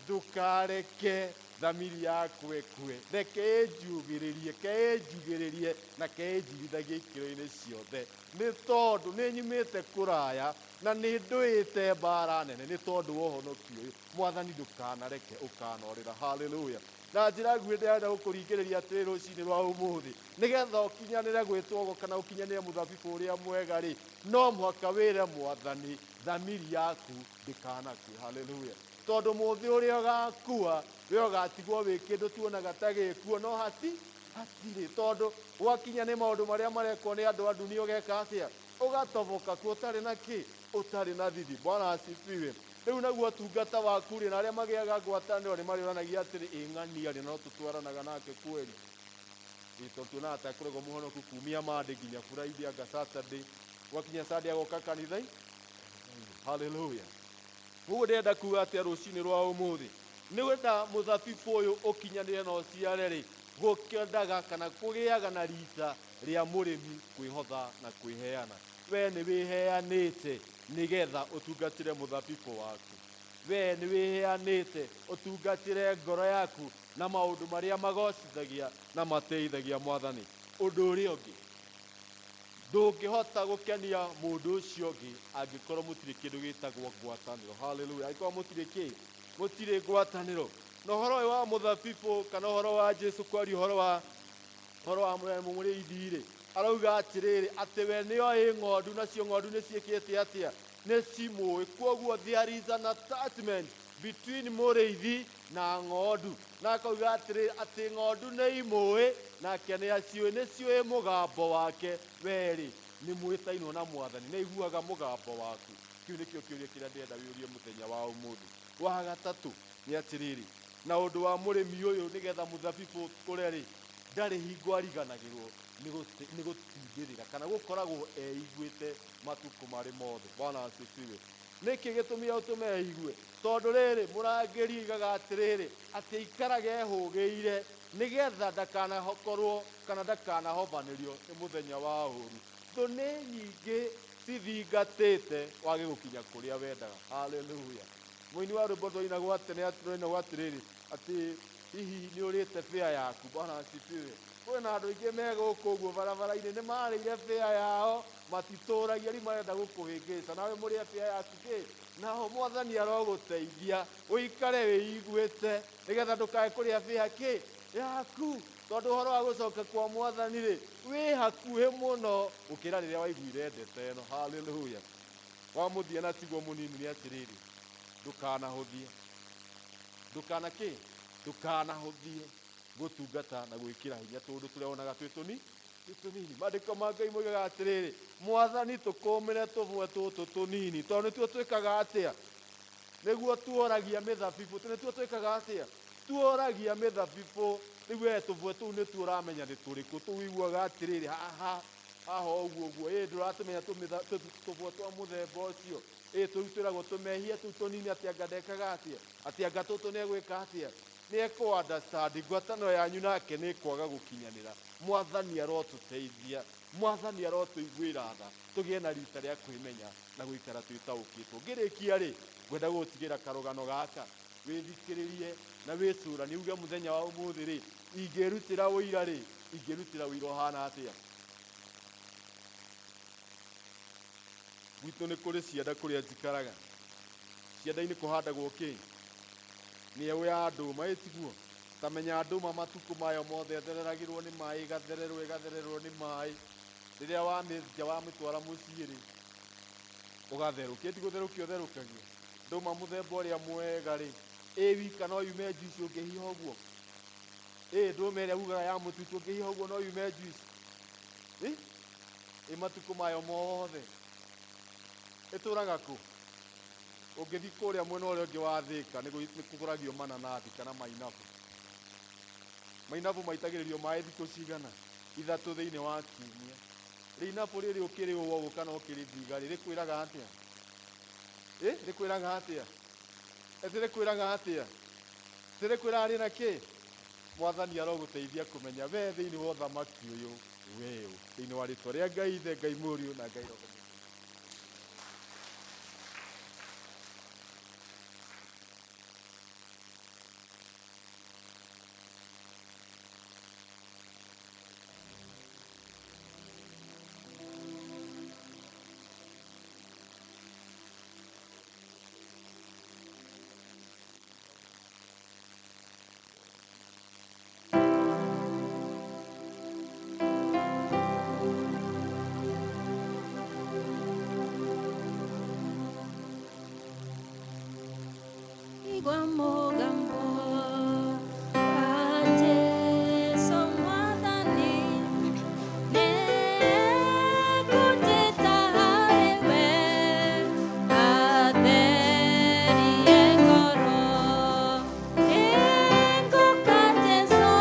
Ndũkareke thamiri yaku ĩkue, reke ĩnjugĩrĩrie, ke ĩnjugĩrĩrie na ke ĩnjirithagie ikĩro-inĩ ciothe, nĩ tondũ nĩ nyumĩte kũraya na nĩ ndũĩte mbara nene nĩ tondũ wa ũhonokio ũyũ. Mwathani ndũkanareke ũkanorĩra. Haleluya. Na njĩra nguhĩ ndĩrenda gũkũringĩrĩria atĩrĩ rũcinĩ rwa ũmũthĩ, nĩgetha ũkinyanĩre gwĩtwo kana ũkinyanĩre mũthabibũ ũrĩa mwega rĩ, no mũhaka wĩre Mwathani thamiri yaku ndĩkanakue. Haleluya. Tondũ mũthĩ ũrĩa ũgakua, we ũgatigwo wĩ kĩndũ tuonaga ta gĩkuo, no hatirĩ, tondũ gwakinya nĩ maũndũ marĩa marekwo nĩ andũ a dunia ũgeka atĩa? Ũgatoboka kuo ũtarĩ na kĩ? Ũtarĩ na thithi. Bwana asifiwe. Rĩu naguo ũtungata waku rĩ, na arĩa magĩaga ngwatanĩro nĩ marĩũranagia atĩrĩ, ĩ ng'ania rĩ, no tũtwaranaga nake kweri? Ĩ tondũ tuonaga ta akoragwo mũhonoku kumia Monday nginya Friday anga Saturday, gwakinya Sunday agoka kanitha-inĩ. Haleluya. Koguo ndĩrenda kuga atĩa rũcinĩ rwa ũmũthĩ, nĩgetha mũthabibũ ũyũ ũkinyanĩre na ũciare rĩ, gũkĩendaga kana kũgĩaga na rita rĩa mũrĩmi kwĩhotha na kwĩheana. We nĩ wĩheanĩte nĩgetha ũtungatĩre mũthabibũ waku. We nĩ wĩheanĩte ũtungatĩre ngoro yaku na maũndũ marĩa magocithagia na mateithagia Mwathani. Ũndũ ũrĩa ũngĩ, ndũngĩhota gũkenia mũndũ ũcio ũngĩ angĩkorwo mũtirĩ kĩndũ gĩtagwo ngwatanĩro. Haleluya. Angĩkorwo mũtirĩ kĩ? Mũtirĩ ngwatanĩro. Na ũhoro ũyũ wa mũthabibũ kana ũhoro wa Jesu kwaria ũhoro wa ũhoro wa mũrĩithi rĩ, arauga atĩrĩrĩ, atĩ we nĩoĩ ng'ondu nacio ng'ondu nĩ ciĩkĩte atĩa? Nĩ cimũĩ. Koguo there is an attachment between mũrĩithi na ng'ondu. Na akauga atĩrĩrĩ, atĩ ng'ondu nĩ imũĩ nake nĩ aciũĩ, nĩ ciũĩ mũgambo wake. We rĩ, nĩ mwĩtainwo na Mwathani, nĩ aiguaga mũgambo waku. Kĩu nĩkĩo kĩũria kĩrĩa ndĩrenda wĩũrie mũthenya wa ũmũthĩ. Wa gatatũ nĩ atĩrĩrĩ, na ũndũ wa mũrĩmi ũyũ nĩgetha mũthabibũ ũkũre rĩ, ndarĩ hingo ariganagĩrwo nĩ gũtindĩrĩra kana gũkoragwo eiguĩte matukũ marĩ mothe. Bwana asifiwe. Nĩkĩ gĩtũmire ũtũme eigue? Tondũ rĩrĩ, mũrangĩri oigaga atĩrĩrĩ, atĩ aikarage ehũgĩire nĩgetha ndakanakorwo kana ndakanahobanĩrio nĩ mũthenya wa ũũru. Thũ nĩ nyingĩ cithingatĩte wage gũkinya kũrĩa wendaga. Haleluya. Mũini wa rwĩmbo twainagwo atĩ twainagwo atĩrĩrĩ, atĩ Hihi nĩ ũrĩte fare yaku? Bwana asifiwe. Kwĩna andũ aingĩ me gũkũ ũguo barabara-inĩ nĩ marĩire fare yao, matitũragia, rĩu marenda gũkũhĩngĩca nawe mũrĩe fare yaku kĩ. Naho Mwathani arogũteithia ũikare wĩiguĩte nĩgetha ndũkae kũrĩa fare kĩ yaku, tondũ ũhoro wa gũcoka kwa Mwathani rĩ wĩ hakuhĩ mũno gũkĩra rĩrĩa waiguire ndeto ĩno. Haleluya. Wa mũthia na tiguo mũnini nĩ atĩrĩrĩ, ndũkanahũthie, ndũkana kĩ, ndũkanahũthie gũtungata na gwĩkĩra hinya tũndũ tũrĩa wonaga twĩ tũni twĩ tũnini. Maandĩko ma Ngai moigaga atĩrĩrĩ, Mwathani tũkũmĩre tũmwe tũtũ tũnini, tondũ nĩtuo twĩkaga atĩa? Nĩguo tuoragia mĩthabibũ. Nĩtuo twĩkaga atĩa? Tuoragia mĩthabibũ. Rĩu we tũmwe tũu nĩtuo ũramenya nĩ tũrĩkũ, tũu ũiguaga atĩrĩrĩ, haha haha ũguo ũguo, ĩ ndũratũmenya tũmwe twa mũthemba ũcio, ĩ tũu twĩragwo tũmehia tũu tũnini, atĩ anga ndekaga atĩa, atĩ anga tũtũ nĩegwĩka atĩa, nĩekũ understand. Ngwatanĩro yanyu nake nĩ kwaga gũkinyanĩra. Mwathani arotũteithia, Mwathani arotũiguĩra tha, tũgĩe na rita rĩa kwĩmenya na gũikara twĩtaũkĩtwo. Ngĩrĩkia rĩ, ngwenda gũgũtigĩra karũgano gaka, wĩthikĩrĩrie na wĩcũranie, uge mũthenya wa ũmũthĩ rĩ, ingĩrutĩra ũira rĩ, ingĩrutĩra ũira ũhana atĩa? Gwitũ nĩ kũrĩ cianda kũrĩa njikaraga. Cianda-inĩ kũhandagwo kĩ? Mĩeũ ya ndũma, ĩ tiguo? Ta menya ndũma matukũ mayo mothe ĩthereragĩrwo nĩ maĩ, ĩgathererwo, ĩgathererwo nĩ maĩ. Rĩrĩa wamĩenja wamĩtwara mũciĩ rĩ, ũgatherũkia, ti gũtherũkia ũtherũkagia. Ndũma mũthemba ũrĩa mwega rĩ, ĩ wika no yume juice ũngĩhiha ũguo. Ĩ ndũma ĩrĩa ugaga ya mũtutu ũngĩhiha ũguo no yume juice. Ĩ ĩ matukũ mayo mothe ĩtũraga kũ? Ũngĩthiĩ kũrĩa mwena ũrĩa ũngĩ wa Thĩka nĩ kũgũragio mananathi kana mainabu. Mainabu maitagĩrĩrio maĩ thikũ cigana? 3 thĩinĩ wa kiumia. Rĩinabu rĩrĩ ũkĩrĩũa ũguo kana ũkĩrĩthiga rĩ, rĩkwĩraga atĩa? Ĩ rĩkwĩraga atĩa? Ĩtĩ rĩkwĩraga atĩa? Ĩtĩ rĩkwĩraga rĩna kĩ? Mwathani arogũteithia kũmenya we thĩinĩ wa ũthamaki ũyũ weũ, thĩinĩ wa rĩtwa rĩa Ngai Ithe, Ngai Mũriũ na Ngai Roho Mũtheru. Igwa mũgambo wa Jesũ Mwathani, nĩngũnjĩta harĩ we, atherie ngoro. Nĩngũka Jesũ,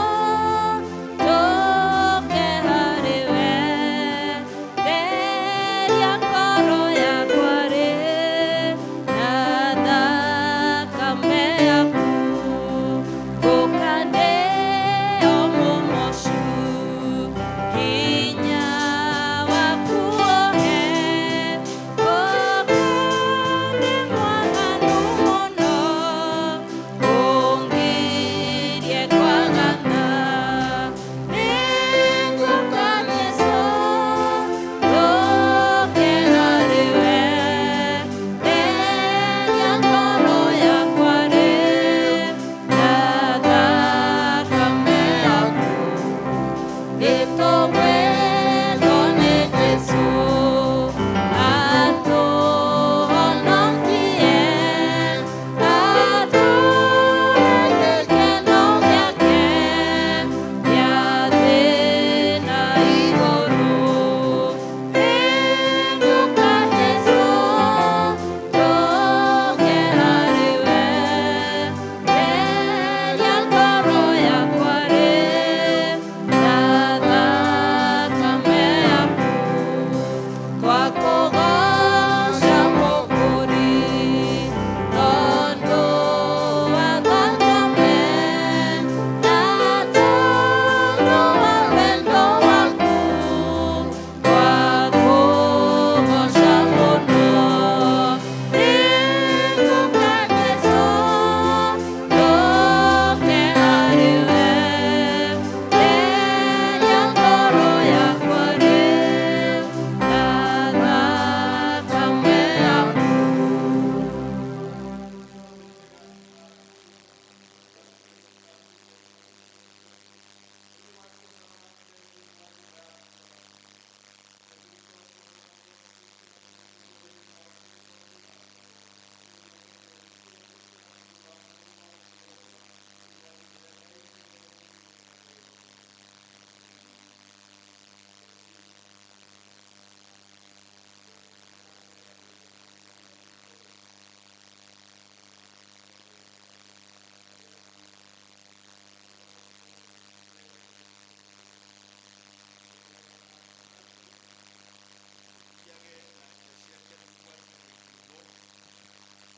njũke harĩ we, theria ngoro yakwa rĩ, na thakame yaku.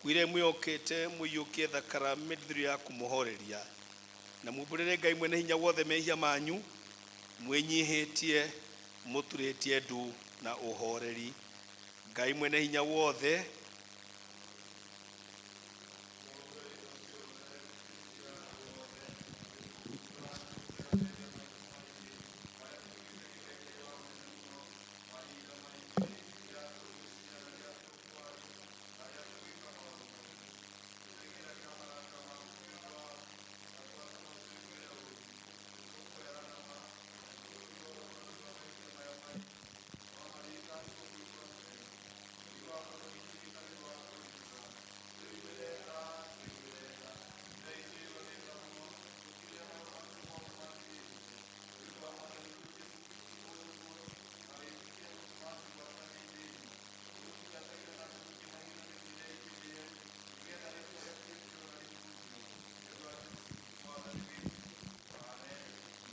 Mwire mwĩhokete mũiyũkie thakaramenti ya kũmũhoreria na mumbũrĩre Ngai mwene hinya wothe mehia manyu mwĩnyihĩtie mũturĩtie ndu na ũhoreri. Ngai mwene hinya wothe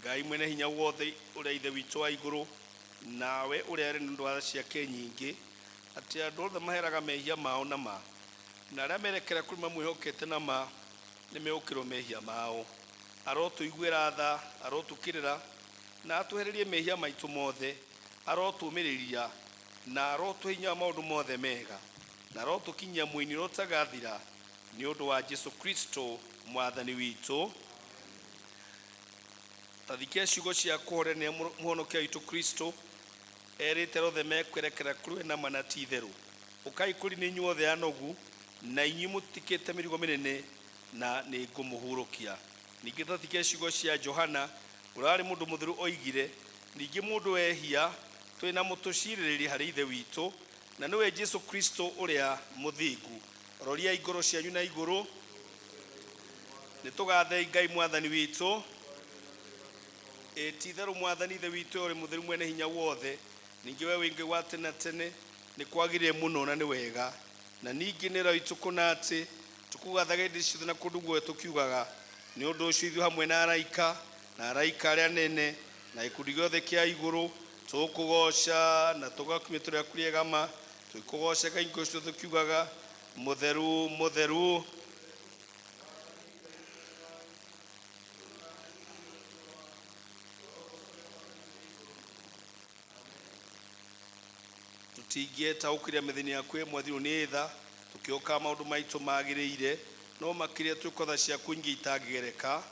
Ngai mwene hinya wothe ũrĩa ithe witũ wa igũrũ nawe ũrĩa arĩ nĩ ũndũ wa tha ciake nyingĩ atĩ andũ othe maheraga mehia mao na ma na arĩa merekera kũrĩ mamwĩhokete na ma nĩ megũkĩrwo mehia mao. Arotũiguĩra tha, arotũkĩrĩra na atũhererie mehia maitũ mothe, arotũũmĩrĩria na arotũhe hinya wa maũndũ mothe mega na arotũkinyia mũini ũrĩa ũtagathira nĩ ũndũ wa Jesu Kristo mwathani witũ. Tathikia ciugo cia kũhorenia mũhonokia witũ Kristo erĩte othe mekwerekera kũrĩ we na ma na ti itherũ. Ũkai kũrĩ niĩ inyuothe anogu na inyuĩ mũtikĩte mĩrigo mĩnene na nĩ ngũmũhurũkia. Ningĩ tathikia ciugo cia Johana ũrĩa warĩ mũndũ mũtheru oigire, ningĩ mũndũ ehia twĩ na mũtũcirĩrĩri harĩ ithe witũ na nĩwe Jesu Kristo ũrĩa mũthingu. Roriai ngoro cianyu na igũrũ. Nĩ tũgathei Ngai mwathani witũ. Ĩ ti itherũ mwathani ithe witũ ũrĩ mũtheru mwene hinya wothe ningĩ we wĩ Ngai wa tene na tene nĩ kwagĩrĩire mũno na nĩ wega na ningĩ nĩ wĩra witũ kũna atĩ tũkũgathaga hĩndĩ ciothe na kũndũ guothe tũkiugaga nĩ ũndũ ũcio ithuĩ hamwe na araika na araika arĩa anene na gĩkundi gĩothe kĩa igũrũ tũkũgoca na tũgakumia tũrĩa kũrĩegama tũkũgocaga hingo ciothe tũkiugaga mũtheru mũtheru. Tũtingĩetaũkĩria mĩthenya yaku ĩ mwathirwo nĩ tha tũkĩoka maũndũ maitũ magĩrĩire no makĩria twĩko tha ciaku nyingĩ itangĩgereka.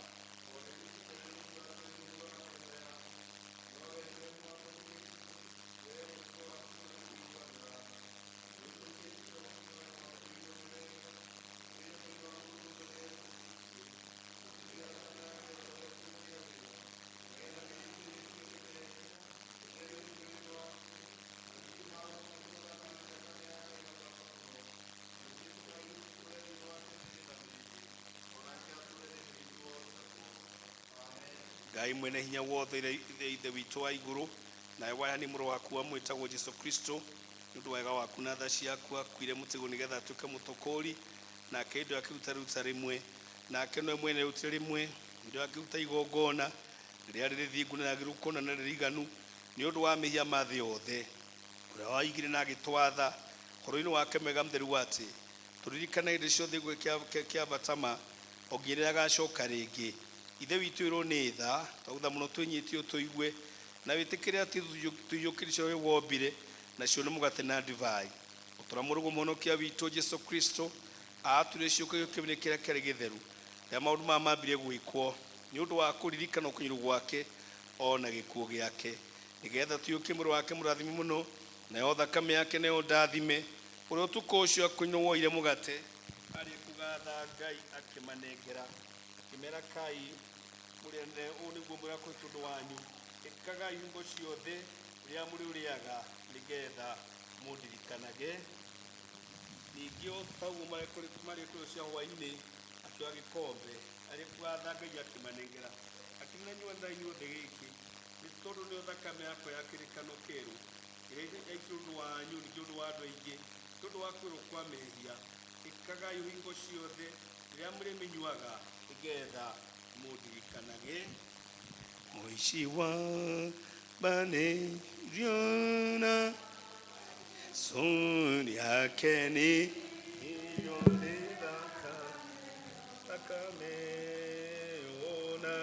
Ngai mwene hinya wothe ithe witũ wa igũrũ nawe waheani mũrũ waku wa mwĩtagwo Jesu Kristo nĩ ũndũ wega waku na tha ciaku akuire mũtĩ nĩgetha atuĩke mũtũkũri nake indo akĩruta ruta rĩmwe nake nowe mwene rutire rĩmwe indo akĩruta igongona rĩrĩa rĩrĩ thingu na rĩagĩrĩru kũna na rĩriganu nĩ ũndũ wa mehia ma thĩ yothe ũrĩa waigire na agĩtwatha ũhoro-inĩ wake mwega mũtheru atĩ tũririkane hĩndĩ ciothe gĩkuũ kĩa bata ma o nginya rĩrĩa agacoka rĩngĩ. Ithe witũ ĩrwo nĩ tha twagũtha mũno twĩnyitio tũigue na wĩtĩkĩre atĩ tũiyũkĩrie cio we wombire nacio nĩ mũgate na ndivai ũtũra mũrũgũ mũhonokia witũ Jesu Kristo aature ciũko kĩmene kĩrĩa kĩarĩ gĩtheru rĩrĩa maũndũ maya mambire gwĩkwo nĩ ũndũ wa kũririkana ũkinyĩru gwake ona gĩkuũ gĩake nĩgetha tũiyũkie mwĩrĩ wake mũrathime mũno nayo thakame yake nayo ndathime ũrĩa ũtukũ ũcio akũnywo woire mũgate arĩ kũgatha Ngai akĩmanengera akĩmera kai mũrĩane ũũ nĩguo mwĩrĩ wakwa tondũ wanyu ĩkagai hingo ciothe rĩrĩa mũrĩũrĩaga nĩgetha mũndirikanage. Ningĩ o taguo marĩ kũrĩa cia hwaĩ-inĩ akĩoya gĩkombe arĩ kũgatha Ngai akĩmanengera akĩmera nyuanĩrai inyuothe gĩkĩ nĩ tondũ nĩyo thakame yakwa ya kĩrĩkano kĩerũ ĩrĩa yaitirwo ũndũ wanyu ningĩ ũndũ wa andũ aingĩ nĩ ũndũ wa kwĩrwo kwa mehia. Ĩkagai hingo ciothe rĩrĩa mũrĩmĩnyuaga nĩgetha mũndirikanage. Mũici wa baneriona soni yake ni yothe. Thakame ona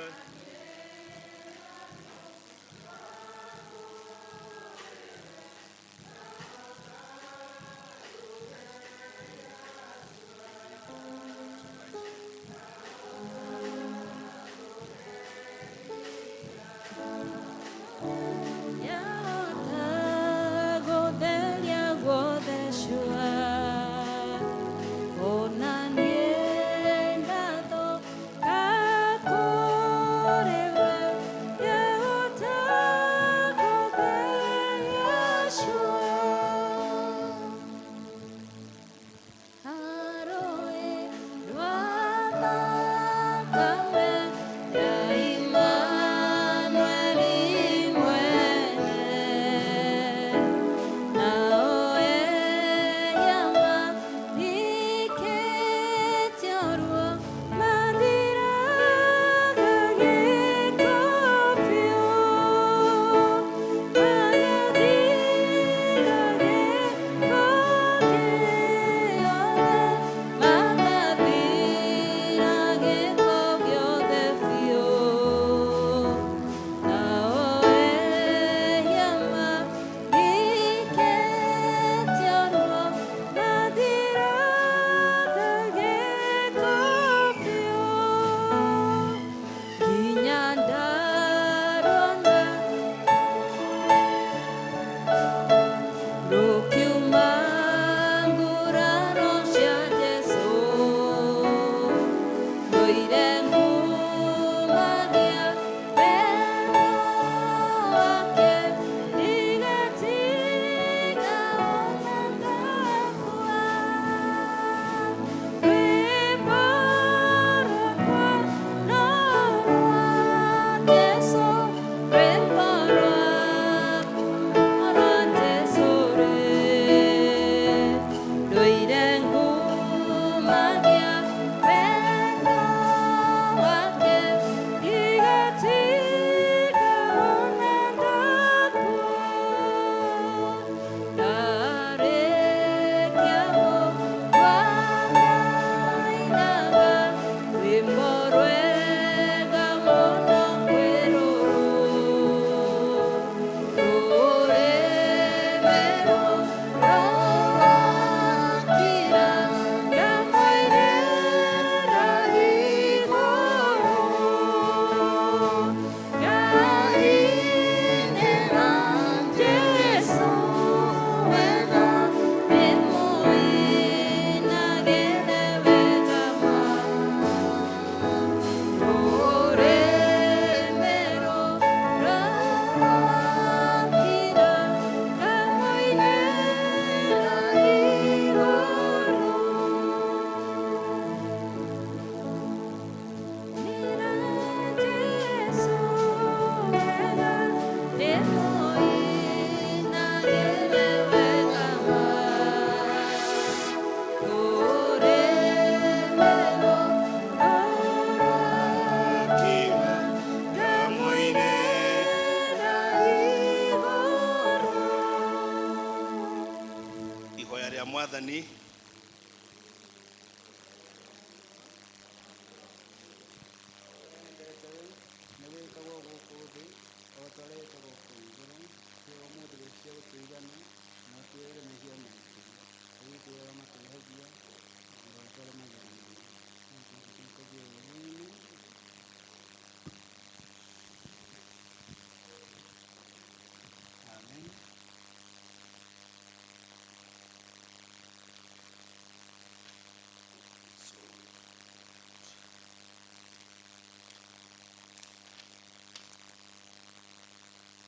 Ihoya rĩa Mwathani. Nĩ wĩkagwo gũkũ thĩ o ta ũrĩa wĩkagwo kũu igũrũ. Tũhe ũmũthĩ irio cia gũtũigana, na ũtuohere mehia maitũ, ta ithuĩ arĩa matwĩhagia, na ndũgatũtware magerio-inĩ, no ũtũhonokie ũũru-inĩ. Amen.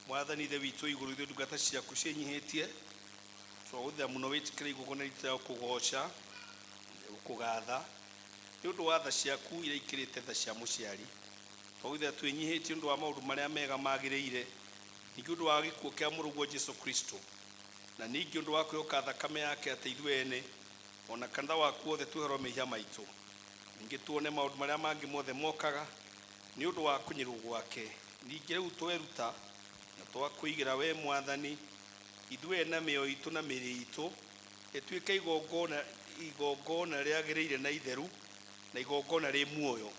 Mwathani Ithe witũ igũrũ, ithuĩ ndungata ciaku ciĩnyihĩtie, twagũthaitha mũno wĩtĩkĩre igongona ritũ rĩa gũkũgoca, gũkũgatha nĩ ũndũ wa tha ciaku iria ikĩrĩte tha cia mũciari. Twagũthaitha twĩnyihĩtie ũndũ wa maũndũ marĩa mega magĩrĩire, ningĩ ũndũ wa gĩkuũ kĩa mũrũguo Jesu Kristo, na ningĩ ũndũ wa kwĩhoka thakame yake atĩ ithuĩ ene ona kanitha waku wothe tweherwo mehia maitũ, ningĩ tuone maũndũ marĩa mangĩ mothe mokaga nĩ ũndũ wa kũnyĩrwo gwake. Ningĩ rĩu tweruta na twakũigĩra we Mwathani ithuĩ na mĩoyo itũ na mĩĩrĩ itũ ĩtuĩke igongona, igongona rĩagĩrĩire na itheru Na igongona rĩ muoyo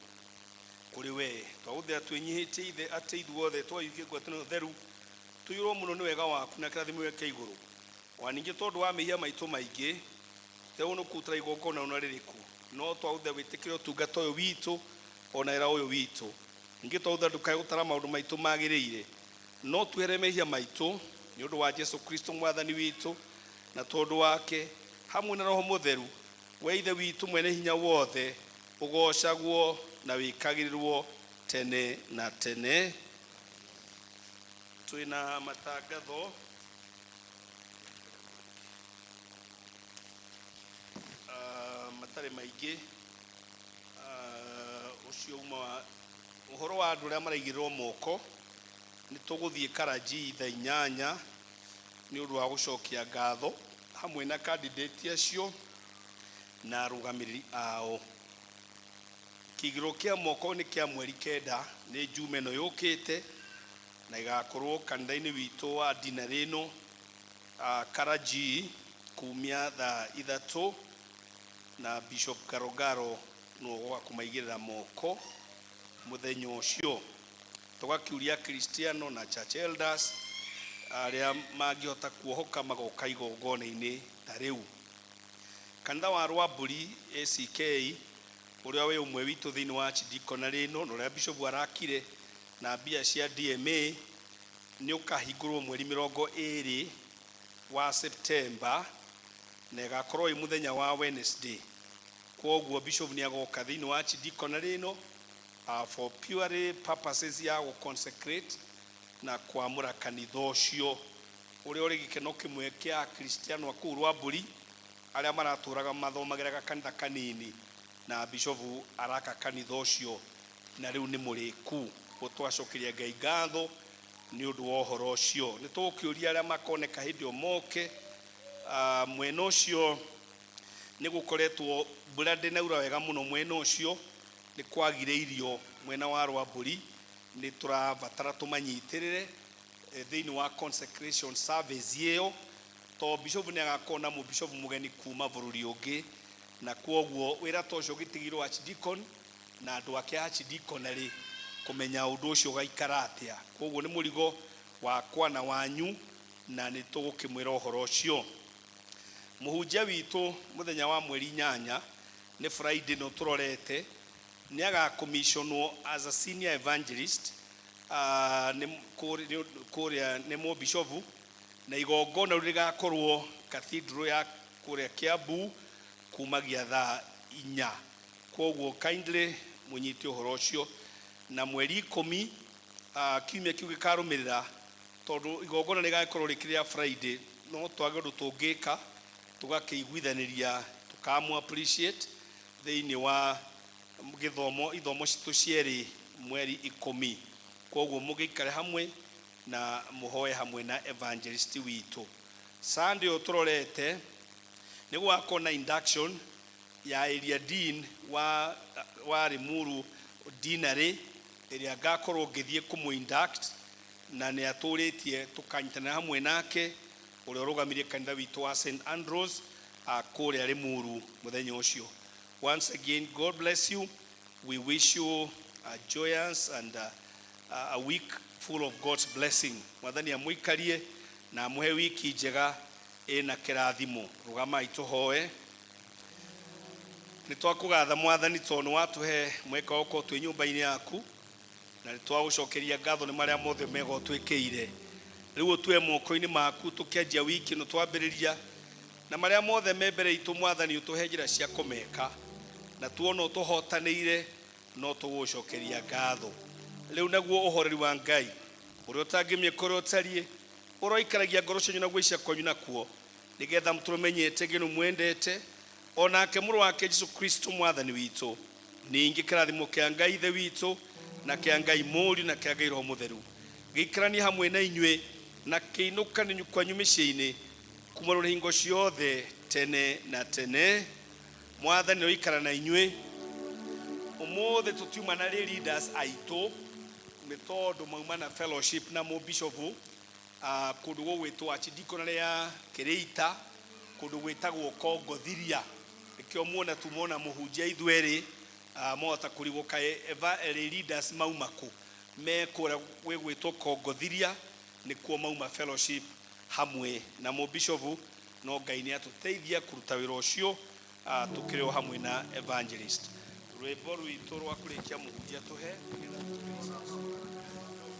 kũrĩ wee. Twagũthaitha twĩnyihĩtie, Ithe, atĩ ithuothe twayukie ngwatanĩro theru, tũiyũrwo mũno nĩ wega waku na kĩrathimo gĩa igũrũ. Ona ningĩ tondũ wa mehia maitũ maingĩ, tũtagĩrĩirwo nĩ kũrutĩra igongona ona rĩrĩkũ, no twagũthaitha wĩtĩkĩre ũtungata ũyũ witũ ona wĩra ũyũ witũ. Ningĩ twagũthaitha ndũkae gũtara maũndũ maitũ magĩrĩire, no tuohere mehia maitũ nĩ ũndũ wa Jesu Kristo Mwathani witũ, na tondũ wake hamwe na Roho Mũtheru, we Ithe witũ mwene hinya wothe, ũgoocagwo na wĩkagĩrĩrwo tene na tene. Twĩna matangatho matarĩ maingĩ. Ũcio uma wa ũhoro wa andũ arĩa maraigĩrĩrwo moko, nĩ tũgũthiĩ Karanjii thaa 8 nĩ ũndũ wa gũcokia ngatho hamwe na candidate acio na arũgamĩrĩri ao. Kĩigĩrĩro kĩa moko nĩ kĩa mweri 9, nĩ Juma ĩno yũkĩte, na ĩgakorwo kanitha-inĩ witũ wa dinarĩ ĩno Karanjii kumia thaa 3, na Bishop Garogaro nĩwe ũgoka kũmaigĩrĩra moko mũthenya ũcio. Tũgakĩũria Kristiano na church elders arĩa mangĩhota kuohoka magoka igongona-inĩ ta rĩu. Kanitha wa Rwambũri ACK, ũrĩa wĩ ũmwe witũ thĩinĩ wa archdeaconry ĩno na ũrĩa bishop arakire na mbia cia DMA, nĩ ũkahingũrwo mweri 20 wa September, na ĩgakorwo ĩ mũthenya wa Wednesday. Kwoguo bishop nĩ agoka thĩinĩ wa archdeaconry ĩno for purely purposes ya gũ consecrate na kwamũra kanitha ũcio, ũrĩa ũrĩ gĩkeno kĩmwe kĩa Akristiano a kũu Rwambũri arĩa maratũraga mathomagĩra kanitha kanini, na bishop araka kanitha ũcio na rĩu nĩ mũrĩku. Twacokeria Ngai ngatho nĩ ũndũ wa ũhoro ũcio. Nĩ tũgũkĩũria arĩa makoneka hĩndĩ ĩyo moke. Mwena ũcio nĩ gũkoretwo mbura ndĩnaura wega mũno, mwena ũcio nĩ kwagire irio. Mwena wa Rwambũri nĩ tũrabatara tũmanyitĩrĩre thĩinĩ wa consecration service ĩyo, to bishop nĩ agakorwo na mũbishop mũgeni kuma bũrũri ũngĩ, na kwoguo wĩra ta ũcio ũgĩtigirwo archdeacon na andũ ake a archdeaconry kũmenya ũndũ ũcio ũgaikara atĩa. Kwoguo nĩ mũrigo wakwa na wanyu, na nĩ tũgũkĩmwĩra ũhoro ũcio. Mũhunjia witũ mũthenya wa mweri 8, nĩ Friday no tũrorete, nĩ agacommissionwo as a senior evangelist nĩ kũrĩa nĩ mũbishovu, na igongona rĩu rĩgakorwo cathedral ya kũrĩa Kiambu kumagia thaa 4. Kwoguo kindly mũnyite ũhoro ũcio. Na mweri 10, kiumia kĩu gĩkarũmĩrĩra, tondũ igongona rĩgagĩkorwo rĩkĩrĩ rĩa Friday, no twage ũndũ tũngĩka tũgakĩiguithanĩria tũkamũ appreciate thĩinĩ wa gĩthomo ithomo citũ cierĩ mweri 10. Kwoguo mũgĩikare hamwe na mũhoe hamwe na evangelist witũ. Sunday ũyũ tũrorete nĩ gũgakorwo na induction ya area dean wa Limuru Deanery, ĩrĩa ngakorwo ngĩthiĩ kũmũ induct, na nĩ atũrĩtie tũkanyitanĩra hamwe nake ũrĩa ũrũgamirie kanitha witũ wa St Andrews kũrĩa Limuru mũthenya ũcio. Once again, God bless you. We wish you a joyous and a week full of God's blessing. Mwathani amũikarie na amũhe wiki njega ĩna kĩrathimo. Rũgamai tũhoe. Nĩ twakũgatha, Mwathani, tondũ nĩ watũhe mweke wa gũkorwo twĩ nyũmba-inĩ yaku, na nĩ twagũcokeria ngatho nĩ marĩa mothe mega ũtwĩkĩire. Rĩu ũtue moko-inĩ maku tũkĩanjia wiki ĩno twambĩrĩria, na marĩa mothe me mbere itũ, Mwathani, ũtũhe njĩra cia kũmeka, na tuona ũtũhotanĩire no tũgũcokeria ngatho. Rĩu naguo ũhoreri wa Ngai ũrĩa ũtangĩmĩka ũrĩa ũtariĩ ũroikaragia ngoro cianyu na gwĩcia kwanyu nakuo, nĩgetha mũtũmenyete gĩnu mwendete onake mũrũ wake Jesu Kristo Mwathani witũ. Ningĩ kĩrathimo kĩa Ngai Ithe witũ, na kĩa Ngai Mũriũ, na kĩa Ngai Roho Mũtheru gĩikaranie hamwe na inyuĩ na kĩinũkanĩ kwanyu mĩciĩ-inĩ kuma rũrĩ hingo ciothe tene na tene. Mwathani ũikara na inyuĩ. Ũmũthĩ tũtiuma na rĩ leaders aitũ, nĩ tondũ mauma na fellowship na mũbishopu kũndũ gũgwĩtwo archdeaconry ya Kĩrĩita, kũndũ gwĩtagwo Kongothiria. Nĩkĩo muona tumona mũhunjia ithuerĩ. Mwahota kũrigwo kaĩ lay leaders mauma kũ? Me kũrĩa gwĩgwĩtwo Kongothiria, nĩkuo mauma fellowship hamwe na mũbishofu, no Ngai nĩ atũteithia kũruta wĩra ũcio, tũkĩrĩ o hamwe na evangelist. Rwĩmbo rwitũ rwa kũrĩkia, mũhunjia tũhe nĩgetha tũkĩrĩkie.